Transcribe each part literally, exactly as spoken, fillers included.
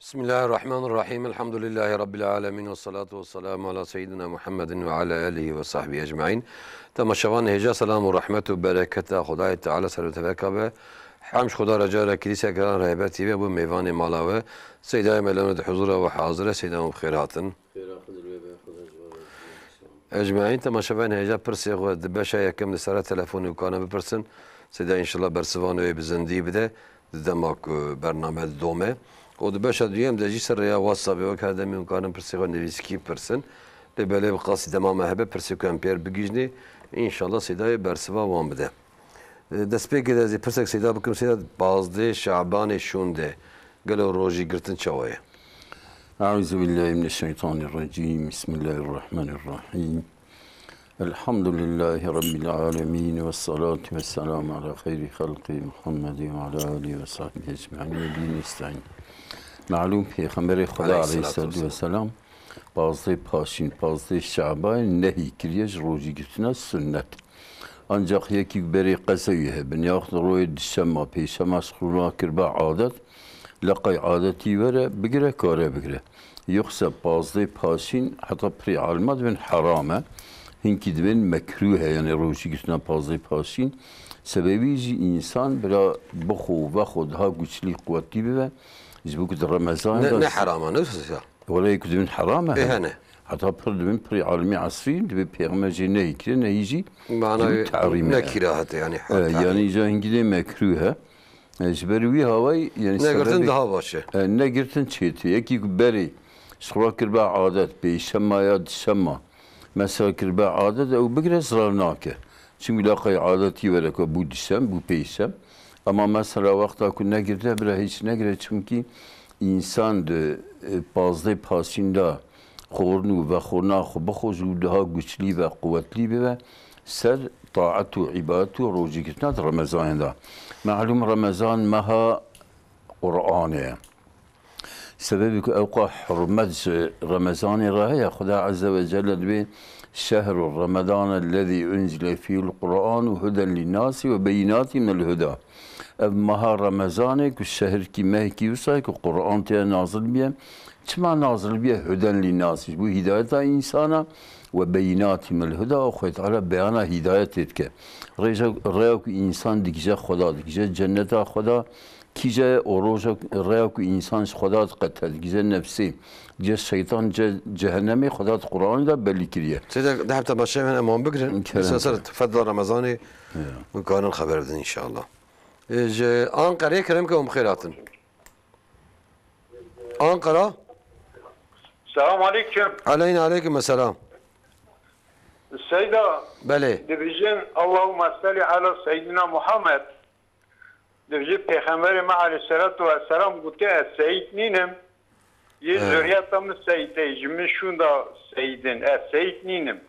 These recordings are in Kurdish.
Bismillahirrahmanirrahim. Elhamdülillahi Rabbil alemin. Ve salatu ve selamu ala seyyidina Muhammedin ve ala alihi ve sahbihi ecmaîn. Temaşevan hêja selam û rehmet û bereketa Xwedayê Teala ser ve teveka be. Hemd Xweda re cara kirîse kiran rehber T V bû mêvanê mala we. Seydayê me lewne di huzura we hazir e. Seyda, hûn bi xêr hatin. Ecmaîn temaşevan hêja pirsê xwe di beşa yekem li sera telefonê û karin bipirsin. Seyda înşallah bersivan wê bi zindî bide di dema ku bername didome. Û di beşa duyem de jî ser rêya WhatsAppê wek her demê hûn karin pirsê xwe nivîskî bipirsin. Lê belê bi qasî dema me hebe pirsê ku em pêr bigihîjnê, înşallah Seydayê bersiva wan bide. E, destpêkê de ez ê pirsek Seyda bikim, Seyda, pazdeh Şabanê şûnde gelo rojî girtin çawa ye? Eûzubillahimineşşeytanirracîm. Bismillahirrahmanirrahîm. Elhamdülillahi Rabbil alemin ve salatu ve selamu ala xeyri halqi Muhammedin ve ala alihi ve sahbihi ecmaîn ve bihi nestaîn. Malûm Pêxemberê Xweda aleyhisselatu vesselam pazdeh paşîn, pazdeh Şabanê nehî kiriye ji rojî girtina sunnet. Ancak yekî berê qezewî hebin, yaxud royê dişema, pêşema ji xwe kiribe adet, leqay adetî were, bigire, kare bigire. Yoksa pazdeh paşîn heta pirî alima dibin heram e. Hinkî dibin mekrûh e, yani rojî girtina pazdeh paşîn. Sebebî jî însan bira bixwe û vexwe daha güçlî, quwetlî bibe. Ji bo ku di Remezanê Ne, de ne heram e, ne wisa? Wele ku dibin heram e. Ê, hene. Heta pir dibin pirî alimî esrî, dibê pêxember jê nehî kiriye, nehî jî Mana jî tehrîm e. Ne kirahet e, yani, E, tehrîm. Yani îca hingî dê mekrûh e. E, ji ber wî hawayî, yani Negirtin sebebê daha baş e. E, negirtin çêtir. Yekî ku berê ji xwe kiribe adet, pêşema ya dişema, mesela kiribe adet, ew bigire zirar nake. Çimkî laqay adetî were ku bû dişem, bû pêşem. Ama mesela wexta ku negirte, bira hiç negire, çimkî însan di, e, pazdeh paşîn de xwarin û vexwarina xwe bixwe, ji û daha güçlî ve, quwetlî bibe, ser taet û îbadet û rojî girtina di Remezanê de. Malûm Remezan meha Qur'anê ye. Sebebê ku ewqa hurmet ji Remezanê re heye, Xuda Azze ve Celle dibê, "Şehru Remedane lezî unzile fîhil Qur'anu huden linnâsi ve beyinâti minel huda." Ev meha Remezanê ku şehrkî, mehkî wisa ye ku Qur'an tê nazil biye. Çima nazil biye? Huden linnâsi, ji bo hîdayeta însana, ve beyinâti minel huda, û Xwedê Teala beyana hîdayetê dike. Rêja, rêya ku însan digije Xweda, digije cenneta Xweda, Kîje û roja rêya ku însan ji Xweda diqete, digije nefsê, digije şeytan, digije cehennemê, Xweda di Qur'anê de belî kiriye. Seyda, di hepta başê em wan bigirin. Kerem. Dîsa ser fedla Remezanê Ya. hûn karin xeber bidin înşallah. E, ji Anqerê kerem ke hûn bi xêr hatin. Ankara. Selam aleyküm. Aleyna aleyküm selam. Seyda, Belê. dibijin, Allahümme salli ala Seyyidina Muhammed. Dibijî Pêxemberê me aleyhisselatu vesselam gotiye, ez seyîd nînim. Yê He. zuriyeta min seyîd ê, ji min şûnda seyîd in. Ez seyîd nînim.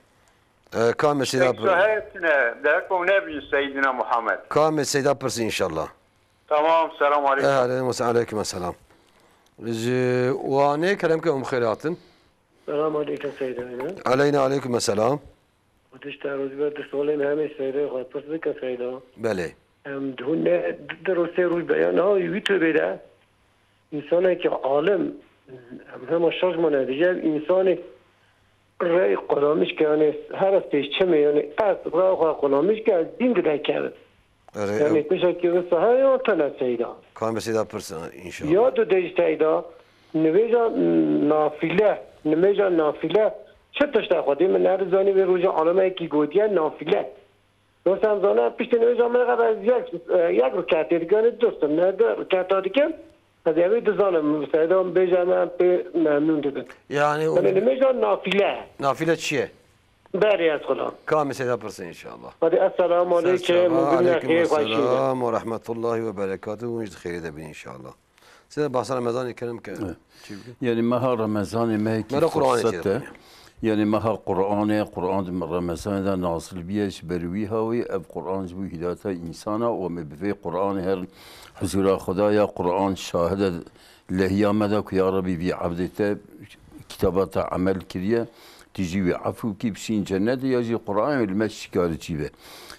E, kamê Seyda Tek pir- sahetine, derek ew nebijin Seyyidina Muhammed. Kamê Seyda pirsin inşallah. Tamam, selam aleyküm. E, aleykum, aleykum selam. Ji Wanê kerem ke hûn bi xêr hatin. Selam aleyküm Seyda. Aleyna aleyküm selam. Xwedîş te rûzber di solên hemê Seydê xwe pirs bike Seyda. Belê. Em di hûn ne di rû sê rûj be ya niha wî tûbê de însanekî alim, em hema şaş mane dije ev însanê rey qulamiş ke, yanê her ez pêşçimê, yanê ez rey xwe qulamiş ke ez dîn dide kevim. Erê, Yanê ew- tiştekî wisa heye ya tune Seyda. Kamê Seyda pirsin, inşallah. Ya tu dê ji Seyda, nivêja nafîle, nimêja nafîle, çi tişt e Xwedê min nerizanî vê rojê alimekî gotiye nafîle. Wisa em zane, piştî nivêja min re ez yek, yek riketê dikim, yanê du sünne, du riketa dikim. Ez ê wê dizanim, Seyda bêje me em pê memnûn dibin. Yani, Yanê nimêja nafîle. Nafîle çi ye? Berê ez xulam. Kamê Seyda pirsin inşallah. Hadi, esselamu Ser aleyküm, çava, bugün aleyküm xêr, xweşî. esselam ve rahmetullahi ve berekatuhu. Hûn jî di xêrê de bin inşallah. Seyda, bahsa Remezanê kirin ke Evet. çi bikin? Yani meha Remezanê mehekî Mera Qur'anê fırsat çi e. yapıyor? Yani meha Qur'anê, Qur'an di Remezanê de nazil biye, ji ber wî hawî ev Qur'an ji bo hidayeta insana û me bi vê Qur'anê her huzura Xuda ya Qur'an şahide lehiya me de ku ya Rebî vî evdê te kitaba te emel kiriye, tu jî wî efû kî bişîn cennetê ya jî Qur'anê wî li me şikarî çî be.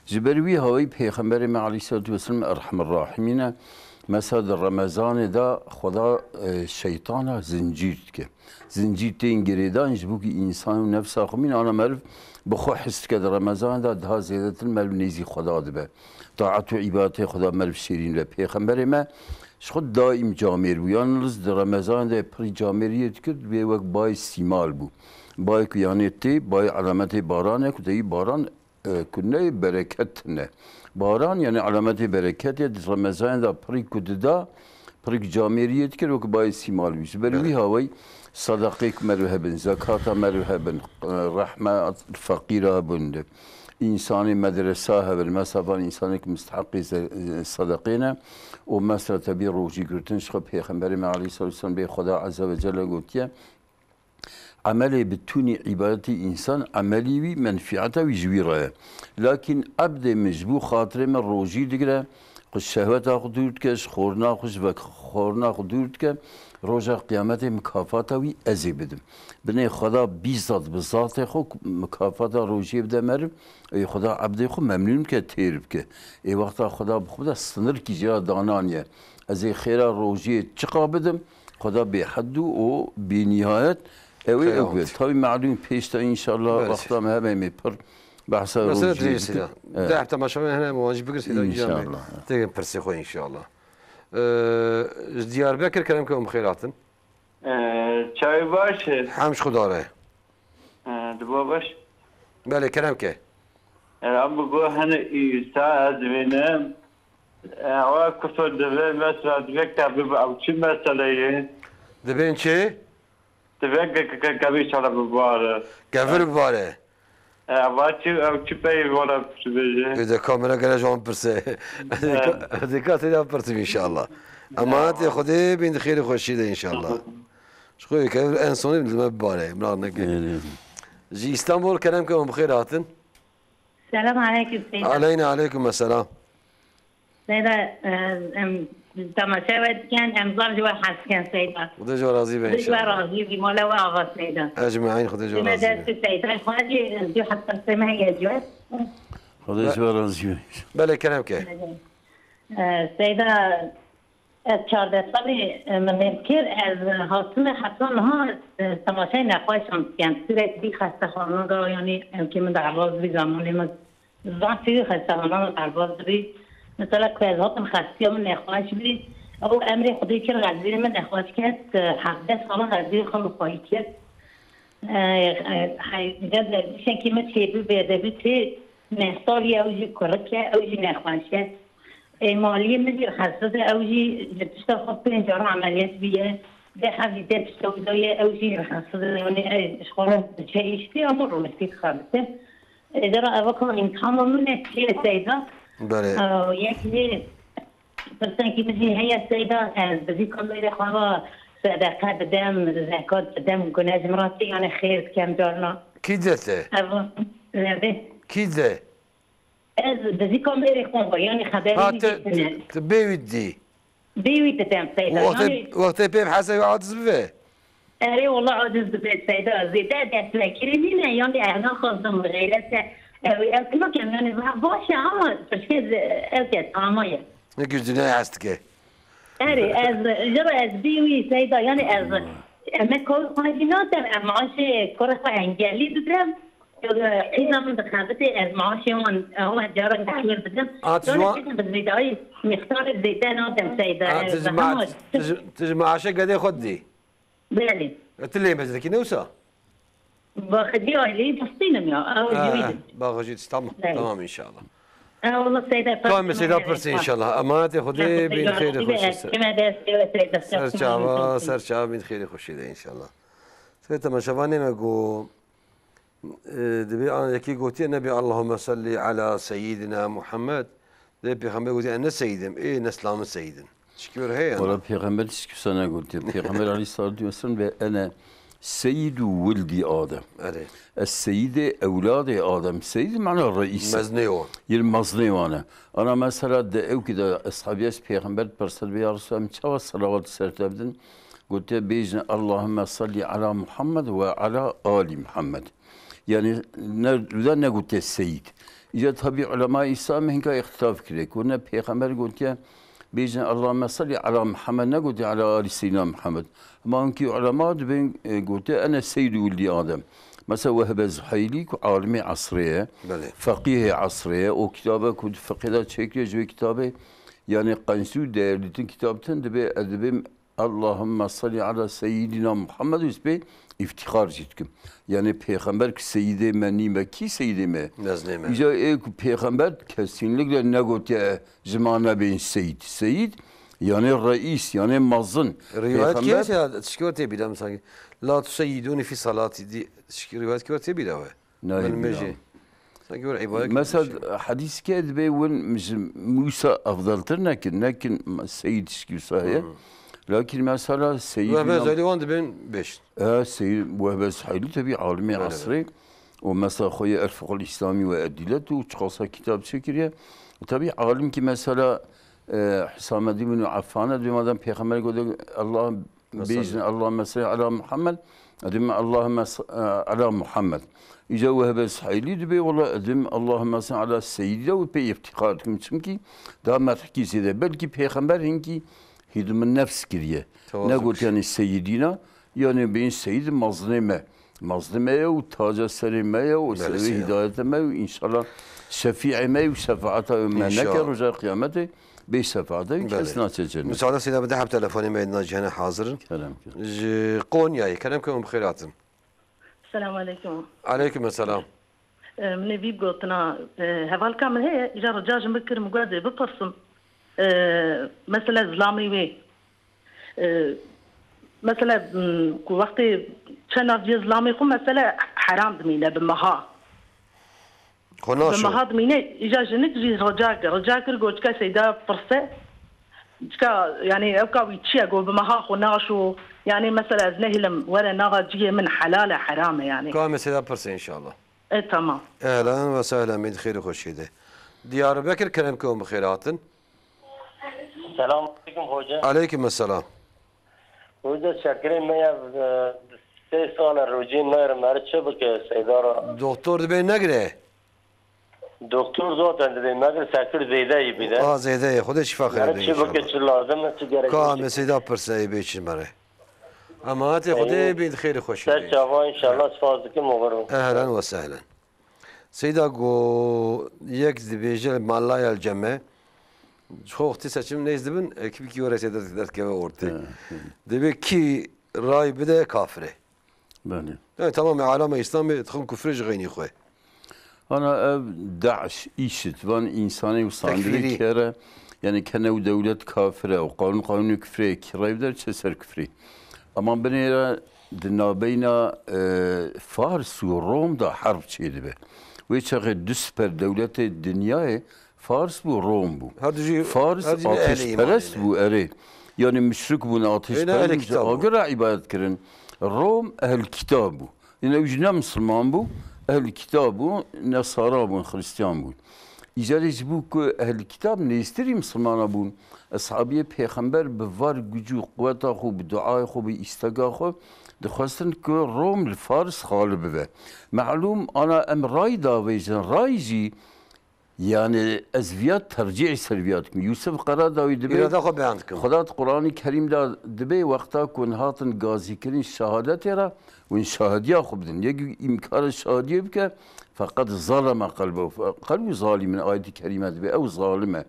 Ji ber wî hawî Pêxemberê me aleyhisselatu vesselam Erhemer Rahimîn e. Mesela di Remezanê de Xweda, e, şeytana zincîr dike. Zincîr tên girêdan ji bo ku însan û nefsa xwe mîn ana meriv bi xwe his dike. Di Remezanê de daha zêdetir meriv nêzî Xweda dibe. Taet û îbadetê Xweda meriv şêrîn dibe. Pêxemberê me ji xwe daîm camêr bû. Yalniz di Remezanê de pirî camêriyê dikir, wê wek bayê sîmal bû. Bayê ku yanê tê, bayê alametê baran e ku tevî baran e, ku neyê bereket tune. Baran, yani alametê bereket ye, di Remezanê de pirî ku dida, pirî ku camêriyê dikir, wek bayê sîmal bî. Ji ber wî hawayî sadaqê ku meriv hebin, zekata meriv hebin, e, rehma feqîra hebin, însanê medresa hebin, mesela van însanê ku misteheqê ze-, e, sadaqê ne, û mesela tevî rojî girtin, ji xwe Pêxemberê me aleyhissalatu vesselam bê Xweda Azze ve Celle gotiye, Emelê bi tûnî îbadetî însan, emelî wî, menfîeta wî ji wî re ye. Lakîn ebdê min ji bo xatirê min rojî digire, xwe şehweta xwe dûr dike, ji xorina xwe, ji vexorina xwe dûr dike, roja qiyametê mikafata wî ez ê bidim. Binê Xweda bîzat bi zatê xwe ku mikafata rojiyê bide meriv, ê Xweda ebdê xwe memnûn bike, têr bike. Ê wexta Xweda bi xwe bide sinirkî jê re dananiye. Ez ê xêra rojiyê çiqa bidim, Xweda bêhed û bênîhayet ew ê ew be. Tabî melûm pêş de înşallah wexta me hebe em ê pir behsa rojiyê bikin. Deh temaşevan hene, em wan jî bigir, Seyda, îca me têgin pirsê xwe înşallah. Ee, ji Diyarbekir kerem ke em xêr hatin. Ee, çavi baş e. Hem ji xwe dare. Ee, diba baş. Belê, kerem ke. Ee, em bi go hene îsa ez vênim. Ewa kufr divê mesela divê kevir bi ew çi mesele ye? Divên çi? Divê ke, ke, ke, kevir çala bibare. Kevir bibare. Ewa çi, ew çi pey vana dibêje? Ê de kamera gere ji wan pirse. Ez ê ka, ez ê ka têda pirsim înşallah. Emanetê Xwedê bin di xêr û xweşî de înşallah. Ji xwe kevir en sonî li me bibare, miraq neke. Ji Îstanbul kerem ke hûn bi xêr hatin. Selam aleykum Seyda. Aleyna aleykum selam. Seyda, e, em temaşe we dikin, em zaf ji we hez dikin Seyda. Xwedê ji we razî be înşallah. Xwedê ji we razî be, mala we ava Seyda. Ecmaîn, Xwedê ji we razî be. Destê Seyda, xwe jî, ez jî heta sê meh ye ji we. Xwedê ji we razî be. Belê, kerem ke. E, Seyda, ez çardeh salî, e, min lêm kir, ez hatime heta niha, e, temaşeyê nexweşan dikim. Sürekli xestexana de, yanî, evkê min derbas bî, zamanê min zaf jî xestexana min derbas dibî. Mesela ku ez hatim xestiya min nexweş bî, ew emrê Xwedê kir, xezbîrê min nexweş ket, e, hevdeh sala xezbîrê xwe min xwayî kir. E, e, hey, gel derdîşekî min çêbû, bêdebî tê, neh salî ew jî kurik e, ew jî nexweş e. Ê, maliyê min jî rehsiz e, ew jî ji pişta xwe pênc caran emeliyat bûye. Dê hevî dê pişta wî daye, ew jî rehsiz e. Yanî, ê, ji xwe re çe îş bî, ama rûniştî dixebite. Ê, jê re eva ka îmtihana min e, çi ye Seyda? Belê. Ê, yek jî pirsekî min jî heye Seyda, ez bi vî kamêrê xwe re sedeqe bidim, zekat bidim, gune ji min re tê, yanî xêr dikem carna. Kî dide te? Ev, e, vê. Kî dide? Ez bi vî kamêrê xwe ve, yanî xeberê wî dîtine. Ha, te, te bê wî dî? Bê wî didem Seyda. Wextê, yanî wextê pê bi hesabê aciz bibe? Erê, wela aciz dibe Seyda. Zêde destnekirî nîne, yanî ez naxwazim xeyret e. Ew, ew nakem, yanî va-, baş e ama pişkê ze-, ew ke tama ye. Ne gücüne hes dike. Erê, ez, ji re ez bê wî Seyda, yanî ez, hmm, emek kar xwe jî nadim, em maaşê kurê xwe engellî didim. Qîza min dixebitê, ez maaşê wan, wan caran dixwir bidim. A, tu ji wan, bi zêdayî mîqdarê zêde nadim Seyda. A, tu ji ma-, tu ji, tu ji maaşê gedê xwe didî? Belê. E, tu lê mezin dikî, ne wisa? Baxicî aileyî destînim ya, ew jî wî didî. Baxicî, tamam, belê, tamam înşallah. E, wala Seyda, tamam, Seyda pirsî înşallah. Emanetê Xwedê bin xêrê xweşî ser. Kime destê we Seyda. Ser çava, ser çava bin xêrê xweşî de înşallah. Seyda, temaşevanê me got, Ee, dibê an yekî gotiye, nebê Allahümme salli ala seyyidina Muhammed. Dibê Pêxember gotiye, "Ez ne seyîd im, ê nesla min seyîd in." Tişkî were heye? Wala Pêxember tişkî wisa negotiye. Pêxember aleyhissalatu vesselam be, "Ene seyyidu wildî Adem." Erê. Ez seyîdê ewladê Adem. Seyîd mana reîs e. Meznê wan. Yir meznê wan e. Ana mesela de ew ki de eshabiyê Pêxember perse dibê, "Ya Resulallah, em çawa selawat ser te bidin?" Gotiye, "Bêjin, Allahümme salli ala Muhammed ve ala ali Muhammed." Yani ne, wida negotiye seyîd. Îca tabî ulema Îslamê hinka îxtilaf kiriye. Ku ne Pêxember gotiye, bêjin Allahümme salli ala Muhammed, negotiye ala ali seyyidina Muhammed. Hema hinkî ulema dibên, e, gotiye ene seyyidu wildi Adem. Mesela Wehbe Zuheylî ku alimê esrê ye, Belê. feqîhê esrê ye. O kitabe ku di fiqhê de çêkiriye ji wê kitabê, yani qencî û değerlitin kitabtin dibê, e, dibê Allahümme salli ala seyyidina Muhammed û spê îftixar jî dikim. Yani pêxember ki seyyidê me nîme, kî seyyidê me? Neznê me. Îca ê ku pêxember kesinlikle negotiye ji ma nebên seyyid. Seyyid yani reîs, yani mazin. Rivayet Pêxember kê ya tişkî tê bîra sanki. La tuseyyidûni fî salati di tişkî rivayet kê tê bîra we. Nayê Min bîra. Mêjê. Sanki were îbaret Mesela, kirmişim. Hadîskê dibê win ji Musa efdaltir nekin, nekin Seyyid Şikî Wisa heye. Hmm. Lakin mesela Seyyid Wehbe Zeydi wan dibên beş. E, Seyyid Wehbe Suheylî tabi alimê Belê, esrê. O mesela xwe yê Erfuqul İslami ve Edilet û çiqasa kitab çekiriye. Tabi alim ki mesela, e, Hüsamedîn bin Affane dibê madem Peyxember gote Allah Bêjin Allahümme salli ala Muhammed, edin Allahümme s-, e, ala Muhammed. Îca Wehbe Suheylî dibê, wala edin Allahümme salli ala seyyidina û pê îftixar dikim. Çimkî daha merhkî zêde. Belkî pêxember hinkî hîdmin nefs kiriye. Tevazu Negot kir. yani seyyidina, yani bêjin seyyid mazlê me. Mazlê me ye û taca serê me ye û Belê sebebê seyyid. hîdayetê me û înşallah şefîê me û şefaeta me neke İnşallah. roja qiyametê. Bê şefaate kes Belê. naçe cennet. Müsaade seyda bi dehab telefonê me dina cihane hazir in. Kerem, kerem. Ji Konyayê, kerem ke hûn bi xêr hatin. Selamun aleyküm. Aleyküm selam. E, min ê vî gotina, e, hevalka min heye, îca rica ji min kir, min got ez ê bipirsim. E, mesela zilamê wê. E, mesela, m, ku wextê çe nav cihê zilamê xwe, mesela heram dimîne bi meha. Xwe Bi naşo. meha dimîne, îja jinik jî rica kir. Rica kir, got, çika Seyda pirse, çika, yani, ew ka wî çi ye, got, bi meha xwe naşo, yani, mesela, ez nehêlim, were nava cihê min helal e, heram e, yani. Ka em ê Seyda pirse, inşallah. E, tamam. Ehlen ve sehlen, min xêr û xweşî de. Diyarbekir, kerem ke hûn bi xêr hatin. Selam aleyküm hoca. Aleyküm selam. Hoca, şekirê me ya, e, sê sal e rojê nayrim, eri çi bike Seyda ra? Doktor dibê negire. Doktor zaten dibê, me bir sekir zêde yî bide. Aa, zêde ye. Xwedê şifa xêr Meriv bide çi inşallah. Bike, çi lazim e, çi gerek Ka e? Meseyda pirse ê bê çi mere. Emanet ê Xwedê bê, xêr û xweşî Ser bê. Çava inşallah, spas dikim, oxir o. Ehlen ve sehlen. Seyda go yek dibêje mallaya ceme. Xo xti seçim neyz dibin, ekibki were seyda derdikeve orte. Hı, hı. Dibê ki ray bide kafire. Belê. Yani tamam, alama İslam'ı tıkın küfre jığeyni xwe. Ana ev DAIŞ, işit, van insanê û sandinê Tekfîrî. kere, yani kene û dewlet kafir e, û qanûn qanûnê kufrê ye, kî reyvder çe ser kufrê. Ama binêre di nabeyna, e, Fars û Rom da herb çêdibe. Wê çaxê du siper dewletê dinyayê Fars bû, Rom bû. Her du jî, Fars her du jî ehlê ateşperest îmanê ne. bû, erê. Yani müşrik bûn, Êne ehlê ateşperest bûn, kitab bû. Agir re îbadet kirin. Rom ehl kitab bû. Yine ew jî ne misilman bû, ehl kitab bû, nesara bûn, xristiyan bûn. Îcarê ji bo ku ehl kitab nêztirî misilmana bûn. Eshabiyê pêxember bi var gücü, quweta xwe, bi duayê xwe, bi îstega xwe dixwestin ku Rom li Fars xalib bibe. Melûm ana em ray davêjin, ray jî Yani ez viya tercîhî ser viya dikim. Yûsif Qeradawî dibê, Îrada xwe beyan dikim. Xweda di Qur'anî Kerîm de dibê wexta ku hûn hatin gazîkirin şehadetê re, hûn şahadiya xwe bidin. Yek înkara şahadiyê bike, feqet zalema qelbehu. Qelbu zalimin ayetî kerîme dibê, ew zalim e.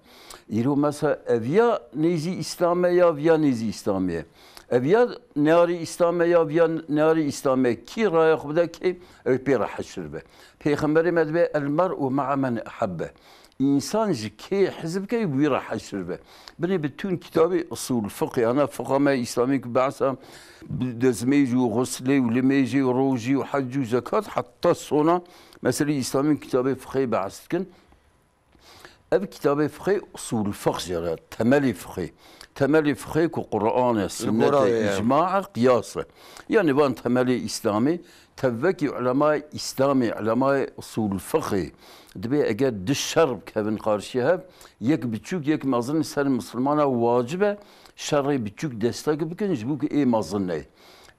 Îro mesela eviya nêzî Îslam e ya viya nêzî Îslamê ye? Eviya neyarî Îslam e ya viya neyarî Îslamê ye? Kî raya xwe bide kê ew pê re heşir be? Pêxemberê me dibê, "El mer'u ma'a men ehabbe." Însan ji kê hez bike, wî re heşir be. Binê bi tûn kitabê usul fiqhê, ana fiqha me îslamî ku behsa bi dezmêj û xuslê û limêjê û rojî û hec û zekat heta sona meselê îslamî kitabê fiqhê behs dikin. Ev kitabê fiqhê usul fiqh jê re, temelê fiqhê. Temelê fiqhê ku Qur'an e, Li sünnet gora e, wê ye. îcma e, qiyas e. Yani van temelê îslamê, Tevvekî ulemayê Îslamê, ulemayê usul fiqhê dibê eger du şer bikevin qarşî hev, yek biçûk, yek mezin li ser misilmana wacib e şerê biçûk destek bikin, ji bo ku ê mezin neyê.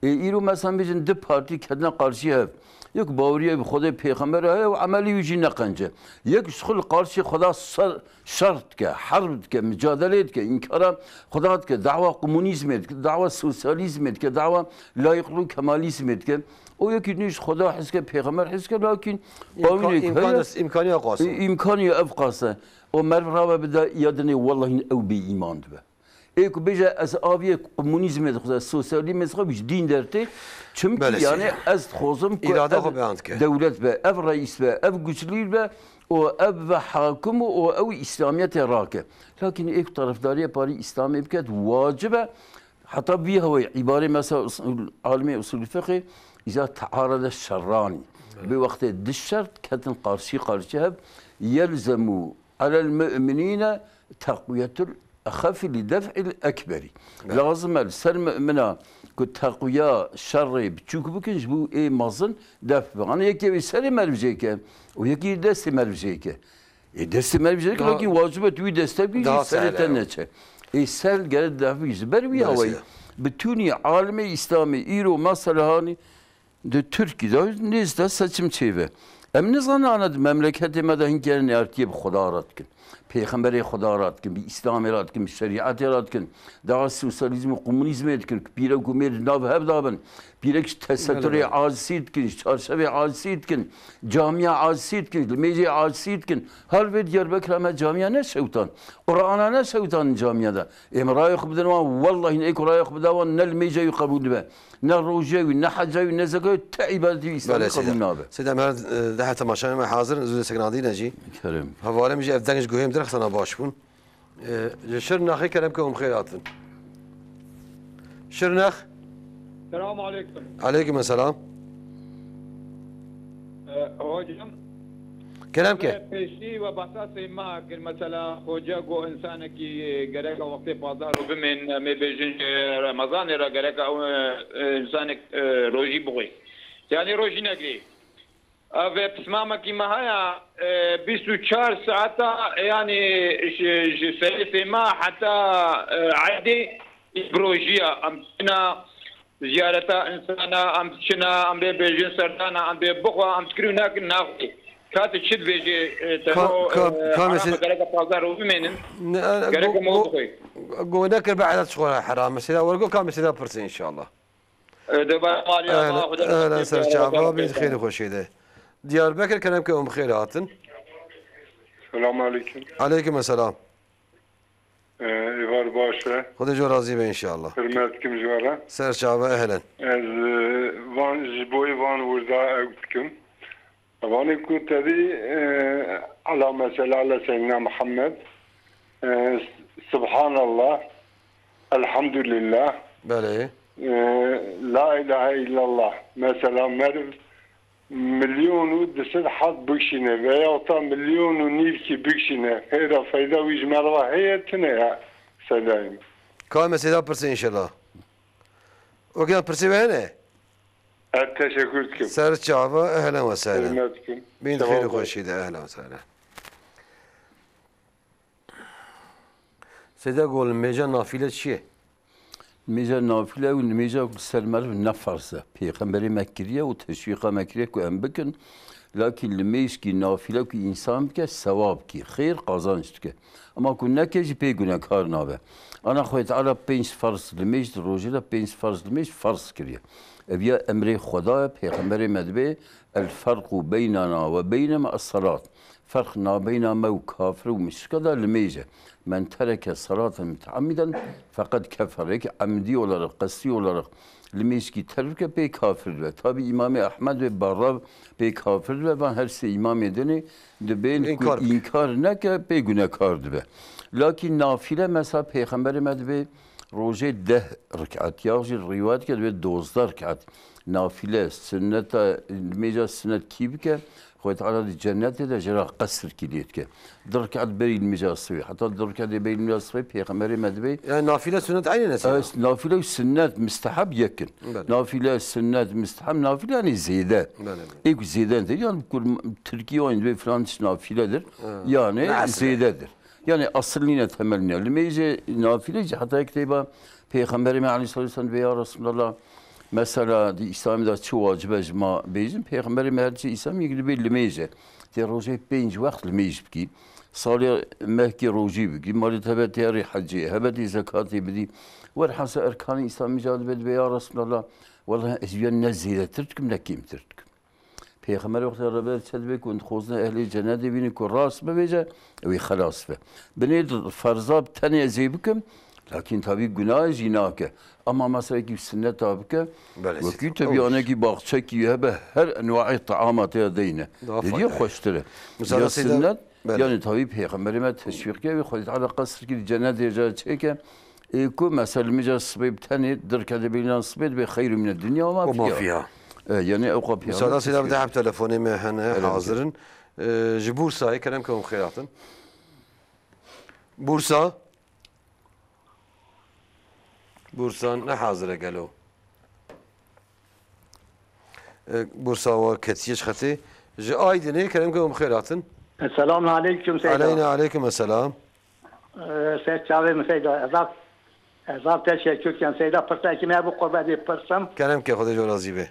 Ê îro mesela bêjin du partî ketine qarşî hev. Yek baweriya bi Xwedê pêxember heye û emelî wî jî ne qenc e. Yek ji xwe li qarşî Xweda ser, şer dike, herb dike, micadelê dike, înkara Xweda dike, dawa komunîzmê dike, dawa sosyalîzmê dike, dawa layîqlî û kemalîzmê dike. O yekî din ji Xweda hez dike, pêxember hez dike, lakîn bawînê heye, îmkanî ev qas e. Îmkanî ev qas e. O meriv rabe bide ya dinê, wellahî ew bêîman dibe. Ê ku bêje, ez aviyê komunîzmê dixwazim, sosyalîzmê dixwazim, ji dîn dertê. Çimkî, belê, yanî, ez dixwazim ku îrada xwe beyan dike, dewlet be, ev reîs be, ev guçlî be û ev be hakim û ew îslamiyetê rake. Lakîn ê ku terefdariyê parî îslamê biket, wacib e. Heta vî hewayî îbarê mesela us-, alimê usulî fiqhê îza tearede şerranî. Belê. Bi wextê di şer ketin qarşî qarşî hev, yelzemu alel mu'minîne teqwiyetul exefi li def'il ekberî. Evet. Lazim e li ser mumina ku teqwiya şerê biçûk bikin, ji bo ê mezin def bikin. Ana yekê wê serê meriv jêke û yekî destê meriv jêke. Ê destê meriv jêke, daha, wekî wacib e tu wî destek bî, daha serê te neçe. Ê ser gere def bî. Ji ber wî hewayî, belê, seyda, bi tûnî alimê îslamê îro mesela hanî Di Tirkî de nêz de seçim çêbe. Em nizanin ana di memleketê me de hin kerên ertiyê bi Xweda re dikin. Pêxemberê Xweda re dikin, bi Îslamê re dikin, bi şerîetê re dikin. Daha sosyalîzm û komunîzmê dikin, ku pîrek û mêr di nav hev de bin. Pîrek ji teseturê, belê, acizî dikin, ji çarşevê acizî dikin, camiya acizî dikin, ji limêjê acizî dikin. Her vê Diyarbekirê me camiya neşewtan. Qur'ana neşewtan camiya de. Ê me rayê xwe bidin wan, wellahî ê ku rayê xwe bida wan ne limêja wî qebûl dibe. Ne roje wî, ne heca wî, ne zeka wî, ti îbadetê wî Îslamî, belê, qebûl seyda, nabe. Seyda, me, e, dehe temaşanê me hazir in, zû dê sekinandîne jî. Kerem. Hevalê min jî ev deng ji guhê min direxisana baş bûn. E, ji Şirnexê kerem ke hûn bi xêr hatin. Şirnex. Selamun aleyküm. Aleyküm selam. E, hocam, kerem ke. Pêşî we behsa sêma kir, mesela, hoca got, însanekî gerek e wextê pazdeh roj bimên, em ê bêjin, e, Remezanê re gerek e, e, însanek, e, rojî bixwê. Yanî rojî negirê. Ev e pismamekî me haya, e, bîst û çar saeta, yanî ji, ji serê sêma heta, e, eydê bi rojî ye. Em çina ziyareta însana, em diçina, em bê bêjin serdana, em bê bixwe, em fikir û nakin naxwê. Ka tu çi dibêjê, e, te, ka, ro, ka, e, ka haram mesela, e, gereke pazdeh roj bimênin. Ne, e, gereke go, me go, bixwê. Go nekir be edat ji xwe heram. Mesela, wergo ka mesela pirsê inşallah. E, de ba maliya, ehlen, ma, Xwedê ehlen, ser çava, bîn xêr û xweşê de. Diyarbekir kerem ke hûn bi xêr hatin. Selamun aleyküm. Aleyküm selam. Ee, êvar baş e. Xwedê ji we razî be înşallah. Hürmet dikim ji we re. Ser çava, ehlen. Ez, e, van, ji bo van wirda ew dikim. Vanê ku tevî, e, ala mesela ala Seyyidina Muhammed, e, Subhanallah, Elhamdülillah, belê, e, La ilahe illallah. Mesela meriv milyon û du sed hat bikişîne veyahut da milyon û nîvkî bikişîne, xêra feyda wî ji me re heye, tune ya sedayê me. Ka me sêda pirse înşallah. Wekî pirsê we hene? Ez teşekkür dikim. Ser çava, ehlen ve sehlen. Hürmet dikim. Bin xêr û xweşî de, ehlen ve sehlen. Seyda Gol, nimêja nafîle çi ye? Nimêja nafîle û nimêja ku li ser meriv ne ferz e. Pêxemberê me kiriye û teşwîqa me kiriye ku em bikin. Lakîn limêjkî nafîle ku însan bike, sewab kî, xêr, qazanç dike. Ema ku neke jî pê gunekar nabe. Ana Xwedê Teala pênc ferz limêj di rojê de, pênc ferz limêj ferz kiriye. Ev ya emrê Xweda ye, pêxemberê me dibê, "El ferqu beynena ve beynehum es-selat." Ferq nabeyna me û kafir û muşrika de limêj e. "Men tereke selaten muteammiden feqed kefer." Yek emdî olarak, qestî olarak limêjkî terk bike, pê kafir dibe. Tabi Îmamê Ehmed ve Barra pê kafir dibe. Van her sê îmamê dinê dibên ku înkar bike, înkar neke, pê gunekar dibe. Lakîn nafîle mesela Pêxemberê me dibê rojê deh rekat, ya jî rîwayet ke dibê dozdeh rekat. Nafîle, sunneta, limêja sunnet kî bike, Xwedê Teala di cennetê de ji ra qesrkî lê dike. Du rekat berî limêja sibê. Heta du rekatê berî limêja sibê Pêxemberê me dibê. Yani nafile sünnet aynı ne? Evet, nafile û sünnet, mustahab yekin. Belê. Nafile, sünnet, mustahab, nafile yani zêde. Belê, belê. Ê ku zêde nedir, yani kur Tirkiye oyun ve filan iş nafiledir. Ha. Yani zêdedir. Yani asıl nîne, temel nîne. Limêjê nafile jî heta kitêba Pêxemberê me aleyhissalatu vesselam dibê, ya Resulallah, Mesela di Îslamê de çi wacib e ji ma bêjin, Pêxemberê me her çi Îslam yek dibê limêj e. Tê rojê pênc wext limêj bikî. Salê mehkî rojî bikî. Malê te be tê herî hecê, hebe tê zekatê bidî. Werhasa erkanê Îslamê ca dibe dibê ya Resulallah, wellahî ez ya ne zêdetir dikim ne kêmtir dikim. Pêxember wextê rebe çe dibe ku hûn dixwazin ehlê cenedê bînin ku rast bibêje, ew ê xelas be. Binê di ferza bi tenê ez ê bikim, lakîn tabî gunahê jî nake. Ama mesela kî sinneta bike, Belê, wekî seyda. Tabî Ew anekî baxçekî hebe her enwaê taama tê deyne. Daha Dêdiye faydalı. Xweştir e. Misal Ya seyda, sinnet, belê. Yani tabî Pêxemberê me teşwîq kir, wî Xwedê Teala qesr kir, cenedê ca çêke. Ê ku mesela min ca sibê bi tenê, dirke de bêlan sibê dibe xeyr mine dinya ve ma Ve ma fiha. Fiha. E, yani ew qapıya. Müsaade seyda, bir daha telefonê me hene, Öyle mi? Hazirin. E, ji Bursayê kerem ke hûn xêratin. Bursa. Bursa ne hazire gelo. E, Bursa wa ketiye ji xetê. Ji Aydinê kerem ke hûn xêratin. Selamun aleyküm Seyda. Aleyna aleyküm selam. Ee, ser çavê min Seyda. Ezaf, ezaf teşekkür ken Seyda. Pirsekî me bû qurbe dê pirsim. Kerem ke Xwedê ji we razî be.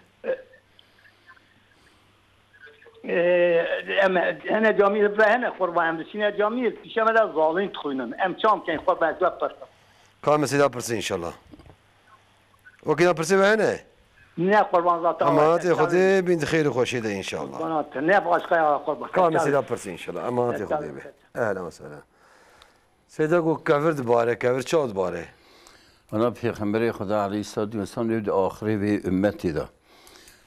Ee, em hene camî ve hene qurba em diçîne camî pişe me de zalîn dixwînin. Em çam ken qurbe ez we pirsim. Ka me Seyda pirse inşallah. Wekî na pirsê we hene? Ne qurban zaten. Emanetê Xwedê bin di xêr û xweşê de inşallah. Bana te ne başka ya qurban. Ka me Seyda pirsê inşallah. Emanetê Xwedê be. Ehlen ve sehlen. Seyda got kevir dibare, kevir çawa dibare? Ana Pêxemberê Xweda aleyhissalatu vesselam ew di axirê vê ummetê de.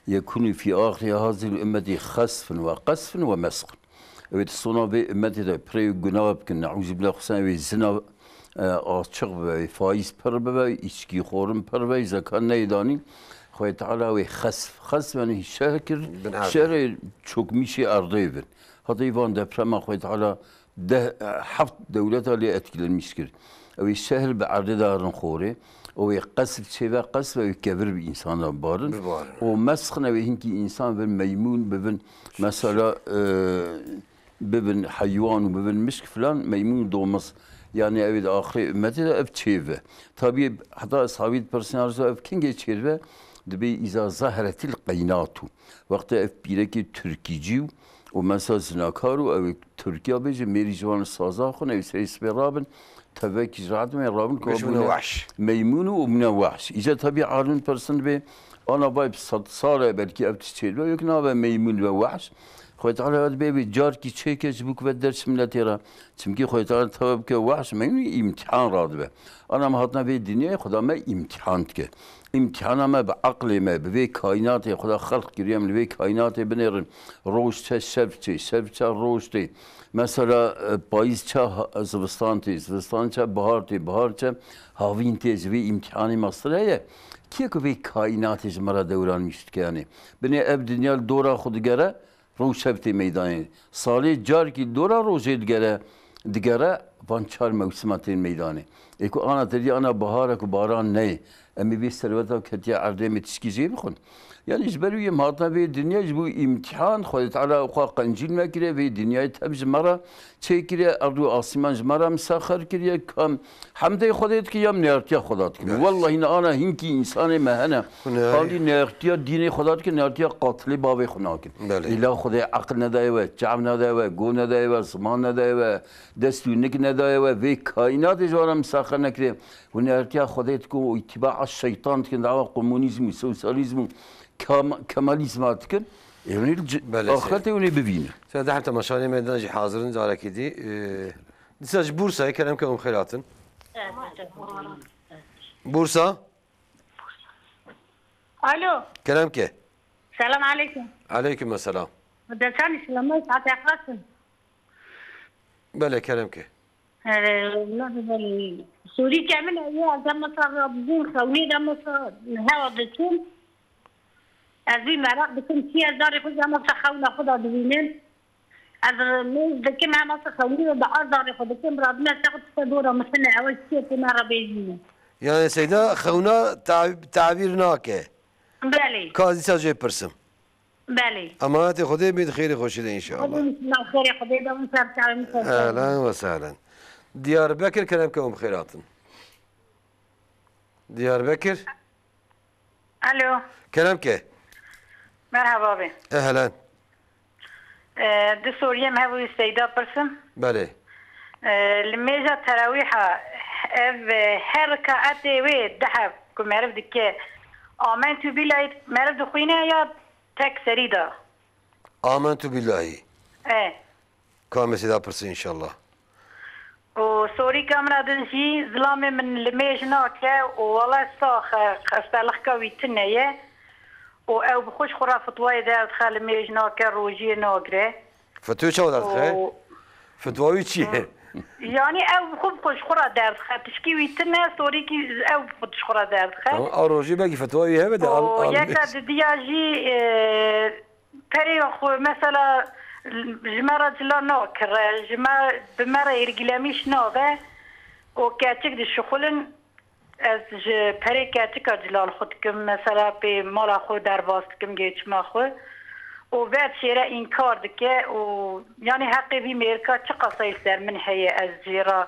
Yekûnû fî axirê hazil ummetî xesfin ve qesfin ve mesxin. Ew ê di sona vê ummetê de pirê gunah bikin, neûzubîllah, xusûsen ew ê zina, e, açiq bibe, ew ê faîz pir bibe, îçkîxorin pir bibe, zekat neyê danîn. Xwedê Teala ew ê xesf, xesf yani şehr kir, Bin erdê. Şehrê çokmîşê erdê bin. Heta van deprema Xwedê Teala deh, heft dewleta lê etkilenmiş kir. Ew ê şehr bi erdê de herin xorê. Ew ê qesr çêve, qesr ew ê kevir bi însanan barin. Bibarin. Û mesxin ew ê hinkî însan bin meymun bibin. Mesela, e, bibin heywan û bibin mişk filan, meymun û domiz. Yani ew ê di axirê ummetê de ev çêve. Tabî heta eshabî dipirsin, ya Resulallah, ev kengê çêve? Dibê îza zaheretil qeynatu. Wextê ev pîrekê Tirkîcî û, û mesela zinakar û ew ê Tirkiya bêje, mêrî ji wan saza xwin, ew serê sibê rabin, tevekî ji rahat me rabin, ku Bêje bûne wehş. Meymun û bûne wehş. Îca tabî alim person dibê, ana vay bi sed sal e, belkî ev tişt çêdibe, yok nabe meymun ve wehş. Xwedê Teala dibê wê carkî çêke ji bo ku ve derç miletê re. Çimkî Xwedê Teala teva bike wehş, meymun îmtihan radibe. Ana me hatine vê dinyayê, Xweda me îmtihan dike. Îmtihana me bi eqlê me, bi vê kaînatê Xweda xelq kiriye, em li vê kaînatê binêrin. Roj çe şev çê, şev çe roj tê. Mesela, e, payîz çe ha-, zivistan tê, zivistan çe bihar tê, bihar çe havîn tê, ji vê îmtihanê mestir heye. Kê ku vê kaînatê ji me re dewranmîş dike, yanî binê ev dinya li dora xwe digere, Roj şev tê meydanê. Salê carkî dora rojê digere, digere van çar mewsima tên meydanê. Ê ku ana te dî ana bahar e ku baran neyê. Em ê vê serweta ketiye erdê, em ê tişkî jê bixwin. Yanî ji ber wî em hatine vê dinyayê ji bo îmtihan, Xwedê Teala xwe qencîl me kiriye, vê dinyayê tev ji me re çêkiriye, erd û asîman ji me re misaxer kiriye, kam Hemdê Xwedê dike ya nêrtiya Xweda dike. Belê. Wellahî ne ana hinkî însanê me hene. Hûn ê Xalî nêrtiya dînê Xweda dike, nêrtiya qatilê bavê xwe nakin. Belê. Îla Xwedê eqil nedaye we, çav nedaye we, go nedaye we, ziman nedaye we, dest û nik nedaye we, vê kaînatê ji wan re misaxer nekiriye. Hûn nêrtiya Xwedê dikin û îtîbaa şeytan dikin, dawa komunîzm û sosyalîzm û kam-, kemalîzma dikin. Ê hûn ê li ci-, Belê, axretê hûn ê bivînin. Sen de hem temaşanê me jî hazir in carekî dî. Ee, dîsa ji Bursayê kerem ke hûn xêr hatin. Bursa? Alo. Kerem ke. Selam aleyküm. Aleyküm selam. Desanî silamay saate xasin. Belê, kerem ke. Ee, ne bileyim. Sorî ke min ew ye, ez mesela bûn xewnî de mesela hewa diçim. Ez vî meraq dikim, çi ez darê xwe zema se xewna xwe da dibînim. Ez mêz dikim, hema se xewnî ve bi ar darê xwe dikim, radime se xwe tişte dora min tine, ewe çiye tê me re bêjîne. Yani Seyda xewna ta-, tabîr nake. Belê. Ka dîsa jê pirsim. Belê. Emanetê Xwedê bî di xêrê xweşî de inşallah. Xwedê min xêrê Xwedê de min ser çavê min ser. Ehlen ve sehlen. Diyarbekir kerem ke hûn bi xêr hatin. Diyarbekir. Alo. Kerem ke. Merhaba be. Ehlen. Ee, du soriyê min hebû, Seyda pirsim. Belê. Ee, li mêja terawîha ev, e, her rikaetê wê di heb ku meriv dike, Amentu Bîlahî meriv dixwîne ya tek serî de? Amentu Bîlahî. E. Ka em ê Seyda pirsin înşallah. Û sorîka min a din jî, zilamê min limêj nake û wele sax e, xestelixka wî tune ye. Û ew bi xwe ji xwe re fetwayê derdixe, limêj nake, rojiyê nagire. Fetwayê çawa derdixe? Û Fetwa wî çi ye? Yanî ew bi xwe, bi xwe ji xwe re derdixe. Tişkî wî tune, sorîkî ew bi xwe ji xwe re derdixe. Tamam, a rojî belkî fetwa wî hebe de al, Û al yeka didiya jî, e, perê xwe, mesela, ji me re cila nakire, ji me, bi me re êrgilemîş nabe û keçik dişixulin, ez ji perê keçika cila li xwe dikim, mesela, pê mala xwe derbas dikim, gêçima xwe û vê dişêre înkar dike û, yanî, heqê vî mêrika çiqasayî li ser min heye, ez jê re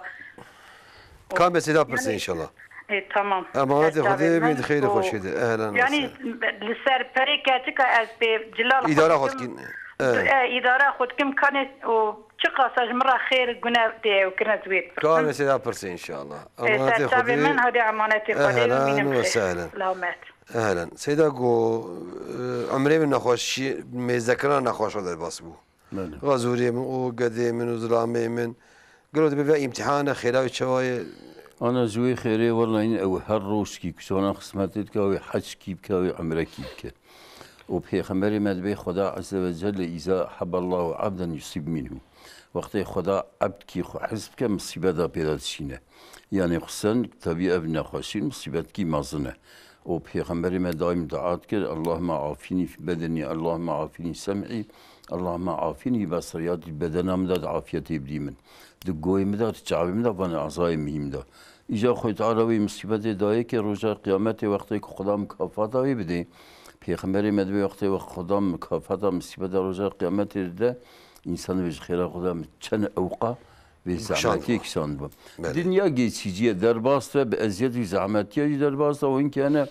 Ka em ê Seyda pirsin înşallah. Ê, tamam. Emanetê Xwedê bîn, xeyr û xweşiyê de. Ehlen ve sehlen. Yanî li ser perê keçika ez pê cila li xwe dikim. Îdara xwe dikîn. E, îdara xwe dikim kanê û çiqasa ji min re xêr gune tê ew kirine ez wê bipirsim. Ka em ê Seyda pirsin înşallah. Emanetê Xwedê. Min hadi emanetê Xwedê bînim xêr. Ehlen ve sehlen. Selamet. Ehlen. Seyda go, e, emrê min nexweşî, mêzekirina nexweşa derbas bû. Belê. Xazûrê min û gedê min û zilamê min. Gelo dibe ve îmtîhane, xêra wî çawa ye? Ana ji wê xêrê, wela yîn ew her rojkî ku çawan xizmetê dike, wê heckî bike, wê umrekî bike. Û Pêxemberê me dibê Xweda Azze ve Celle, "Îza hebballahu abden yusib minhu." Wextê Xweda ebdkî xwe hez bike, misîbeta pê de dişîne. Yanî xusûsen, tevî ev nexweşî, misîbetkî mezin e. Û Pêxemberê me daîm dua dikir, "Allahümme afini fi bedeni, Allahümme afini sem'i, Allahümme afini fi besari." Ya Reb, di bedena min de di afiyetê bidî min. Di goyê min de, di çavê min de, van azayê mihîm de. Îca Xwedê Teala wê misîbetê dayê ke roja qiyametê wextê ku Xuda mukafata wê bidê. Pêxemberê me dibê wextê wext Xuda mukafata misîbeta roja qiyametê dide, însan dibê ji xêra Xuda min çend ewqa Vê zehmetiyê kişand bû. Belê. Dinya geçîcî ye, derbas be, bi eziyet û zehmetiya jî derbas be, û hinkî hene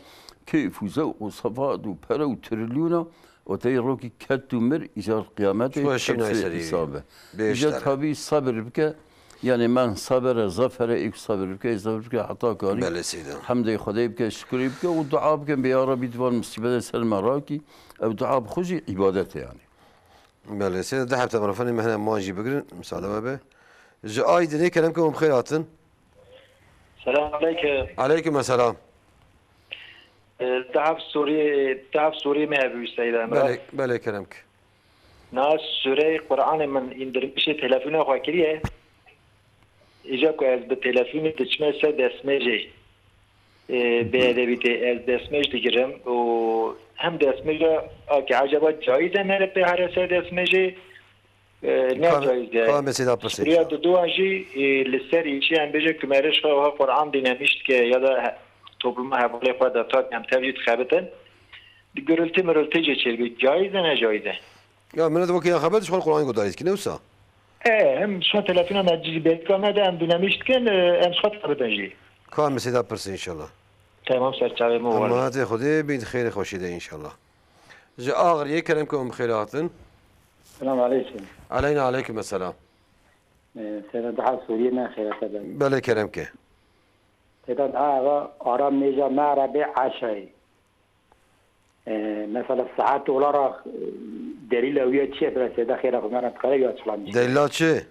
keyf û zewq û sefat û pere û trilyona, û tey rokî ket û mir, îcar qiyametê tepsê hesab e. Îcar tabî sabir bike, yanî men sabere, zafere, êk sabir bike, êk sabir bike heta karî. Belê Seyda. Hemdê Xwedê bike, şukurê bike û dua bike, bê ya Rebî di van musîbetê ser me rakî, ew dua bi xwe jî îbadet e yanî. Belê, sê de heft telefonê me hene, wan jî bigirin, misade we be. Ji Aydinê kerem ke hûn bi xêr hatin. Selam aleyke. Aleykum selam. E, dehaf Sûriyê, dehaf Sûriyê me hebû Seyda Emre. Belê, belê kerem ke. Na sureyê Qur'anê min îndirmişê telefona xwe kiriye. Îca ku ez bi telefonê diçime ser destmêjê, e, bêedebî tê, ez destmêj digirim û hem destmêja a ki ecaba caiz e mere pê here ser destmêjê, e, ne caiz e. Ka mesela pirsê. Şuriya duduwa jî, e, li ser îşî em bêje ku meriv xwe wiha Quran dîne nîşt ke ya da he-, topluma hevalê xwe de tak em tev jî dixebitin. Di gurultî mirultî jî çêdibî. Caiz e ne caiz e? Ya, min wekî ya xeber dişxwe Qur'anê guhdarî dikî, ne wisa? E, em şo telefona me cî bêdika me de em dîne nîşt dikin, e, em şo dixebitin jî. Ka em sêda pirsin înşallah. Tamam, ser çavê min were. Emanetê Xwedê bîn xêrê xweşî de înşallah. Ji Axriyê kerem ke hûn bi xêr hatin. Selam aleykum. Aleyna aleykum selam. E, sêda daha Sûriyê me xêrete be. Belê kerem ke. Sêda daha eva ara mêja me re bê eşayê. E, mesela saet olarak, e, delîla wî ye çi ye, bira sêda xêra xwe me re dikare ya çilan çi? Delîla çi?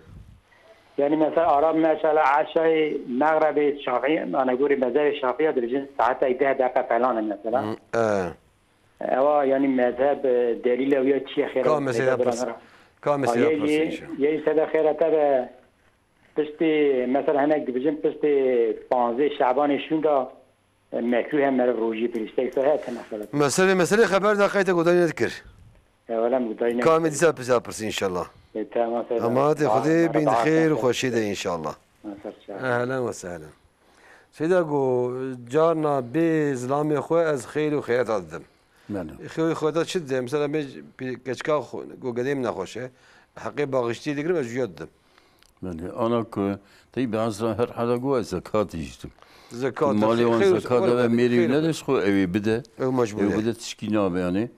Yani mesela ara mesela eşayê mexrebê Şafî, yani gorî mezhebê Şafî ya dibêjin saetek deh deqe falan e mesela. Hı, e. Ewa yani mezheb, e, delîla wî ye çi ye xêra Ka mesela sêda bira pers-, me re? Ka mesela Ha, yê pers jî, înşallah. Yê jî sêda xêra te be. Piştî, mesela hinek dibêjin piştî panzdeh Şabanê şûnda, e, mekrûh e meriv rojî bigire. Tiştek se heye mesela. Meselê, meselê xeber da qeyte guhdarî nedikir. E, wele em guhdarî nedikir. Ka em dîsa pirsî înşallah. E, tamam, tamam. Emanetê Xwedê bîn xêr û xweşî de înşallah. Ehlen ve sehlen. Seyda go, carna bê zilamê xwe ez xêr û xêreta didim. Belê. Xêr û xêreta çi dide? Mesela me pî-, keçika xwe, go gedê min nexweş e. Heqê baxiştiyê digirim, ez ji ya didim. Belê, ana ku tey bi ezra her hela go ez zekatê jî dim. Zekat, Ku malê wan xêr, zekat xêr, eve mêrê xêr. Nede ji xwe ew ê bide. Ew mecbûr Ew e. Bide tişkî nabe yani.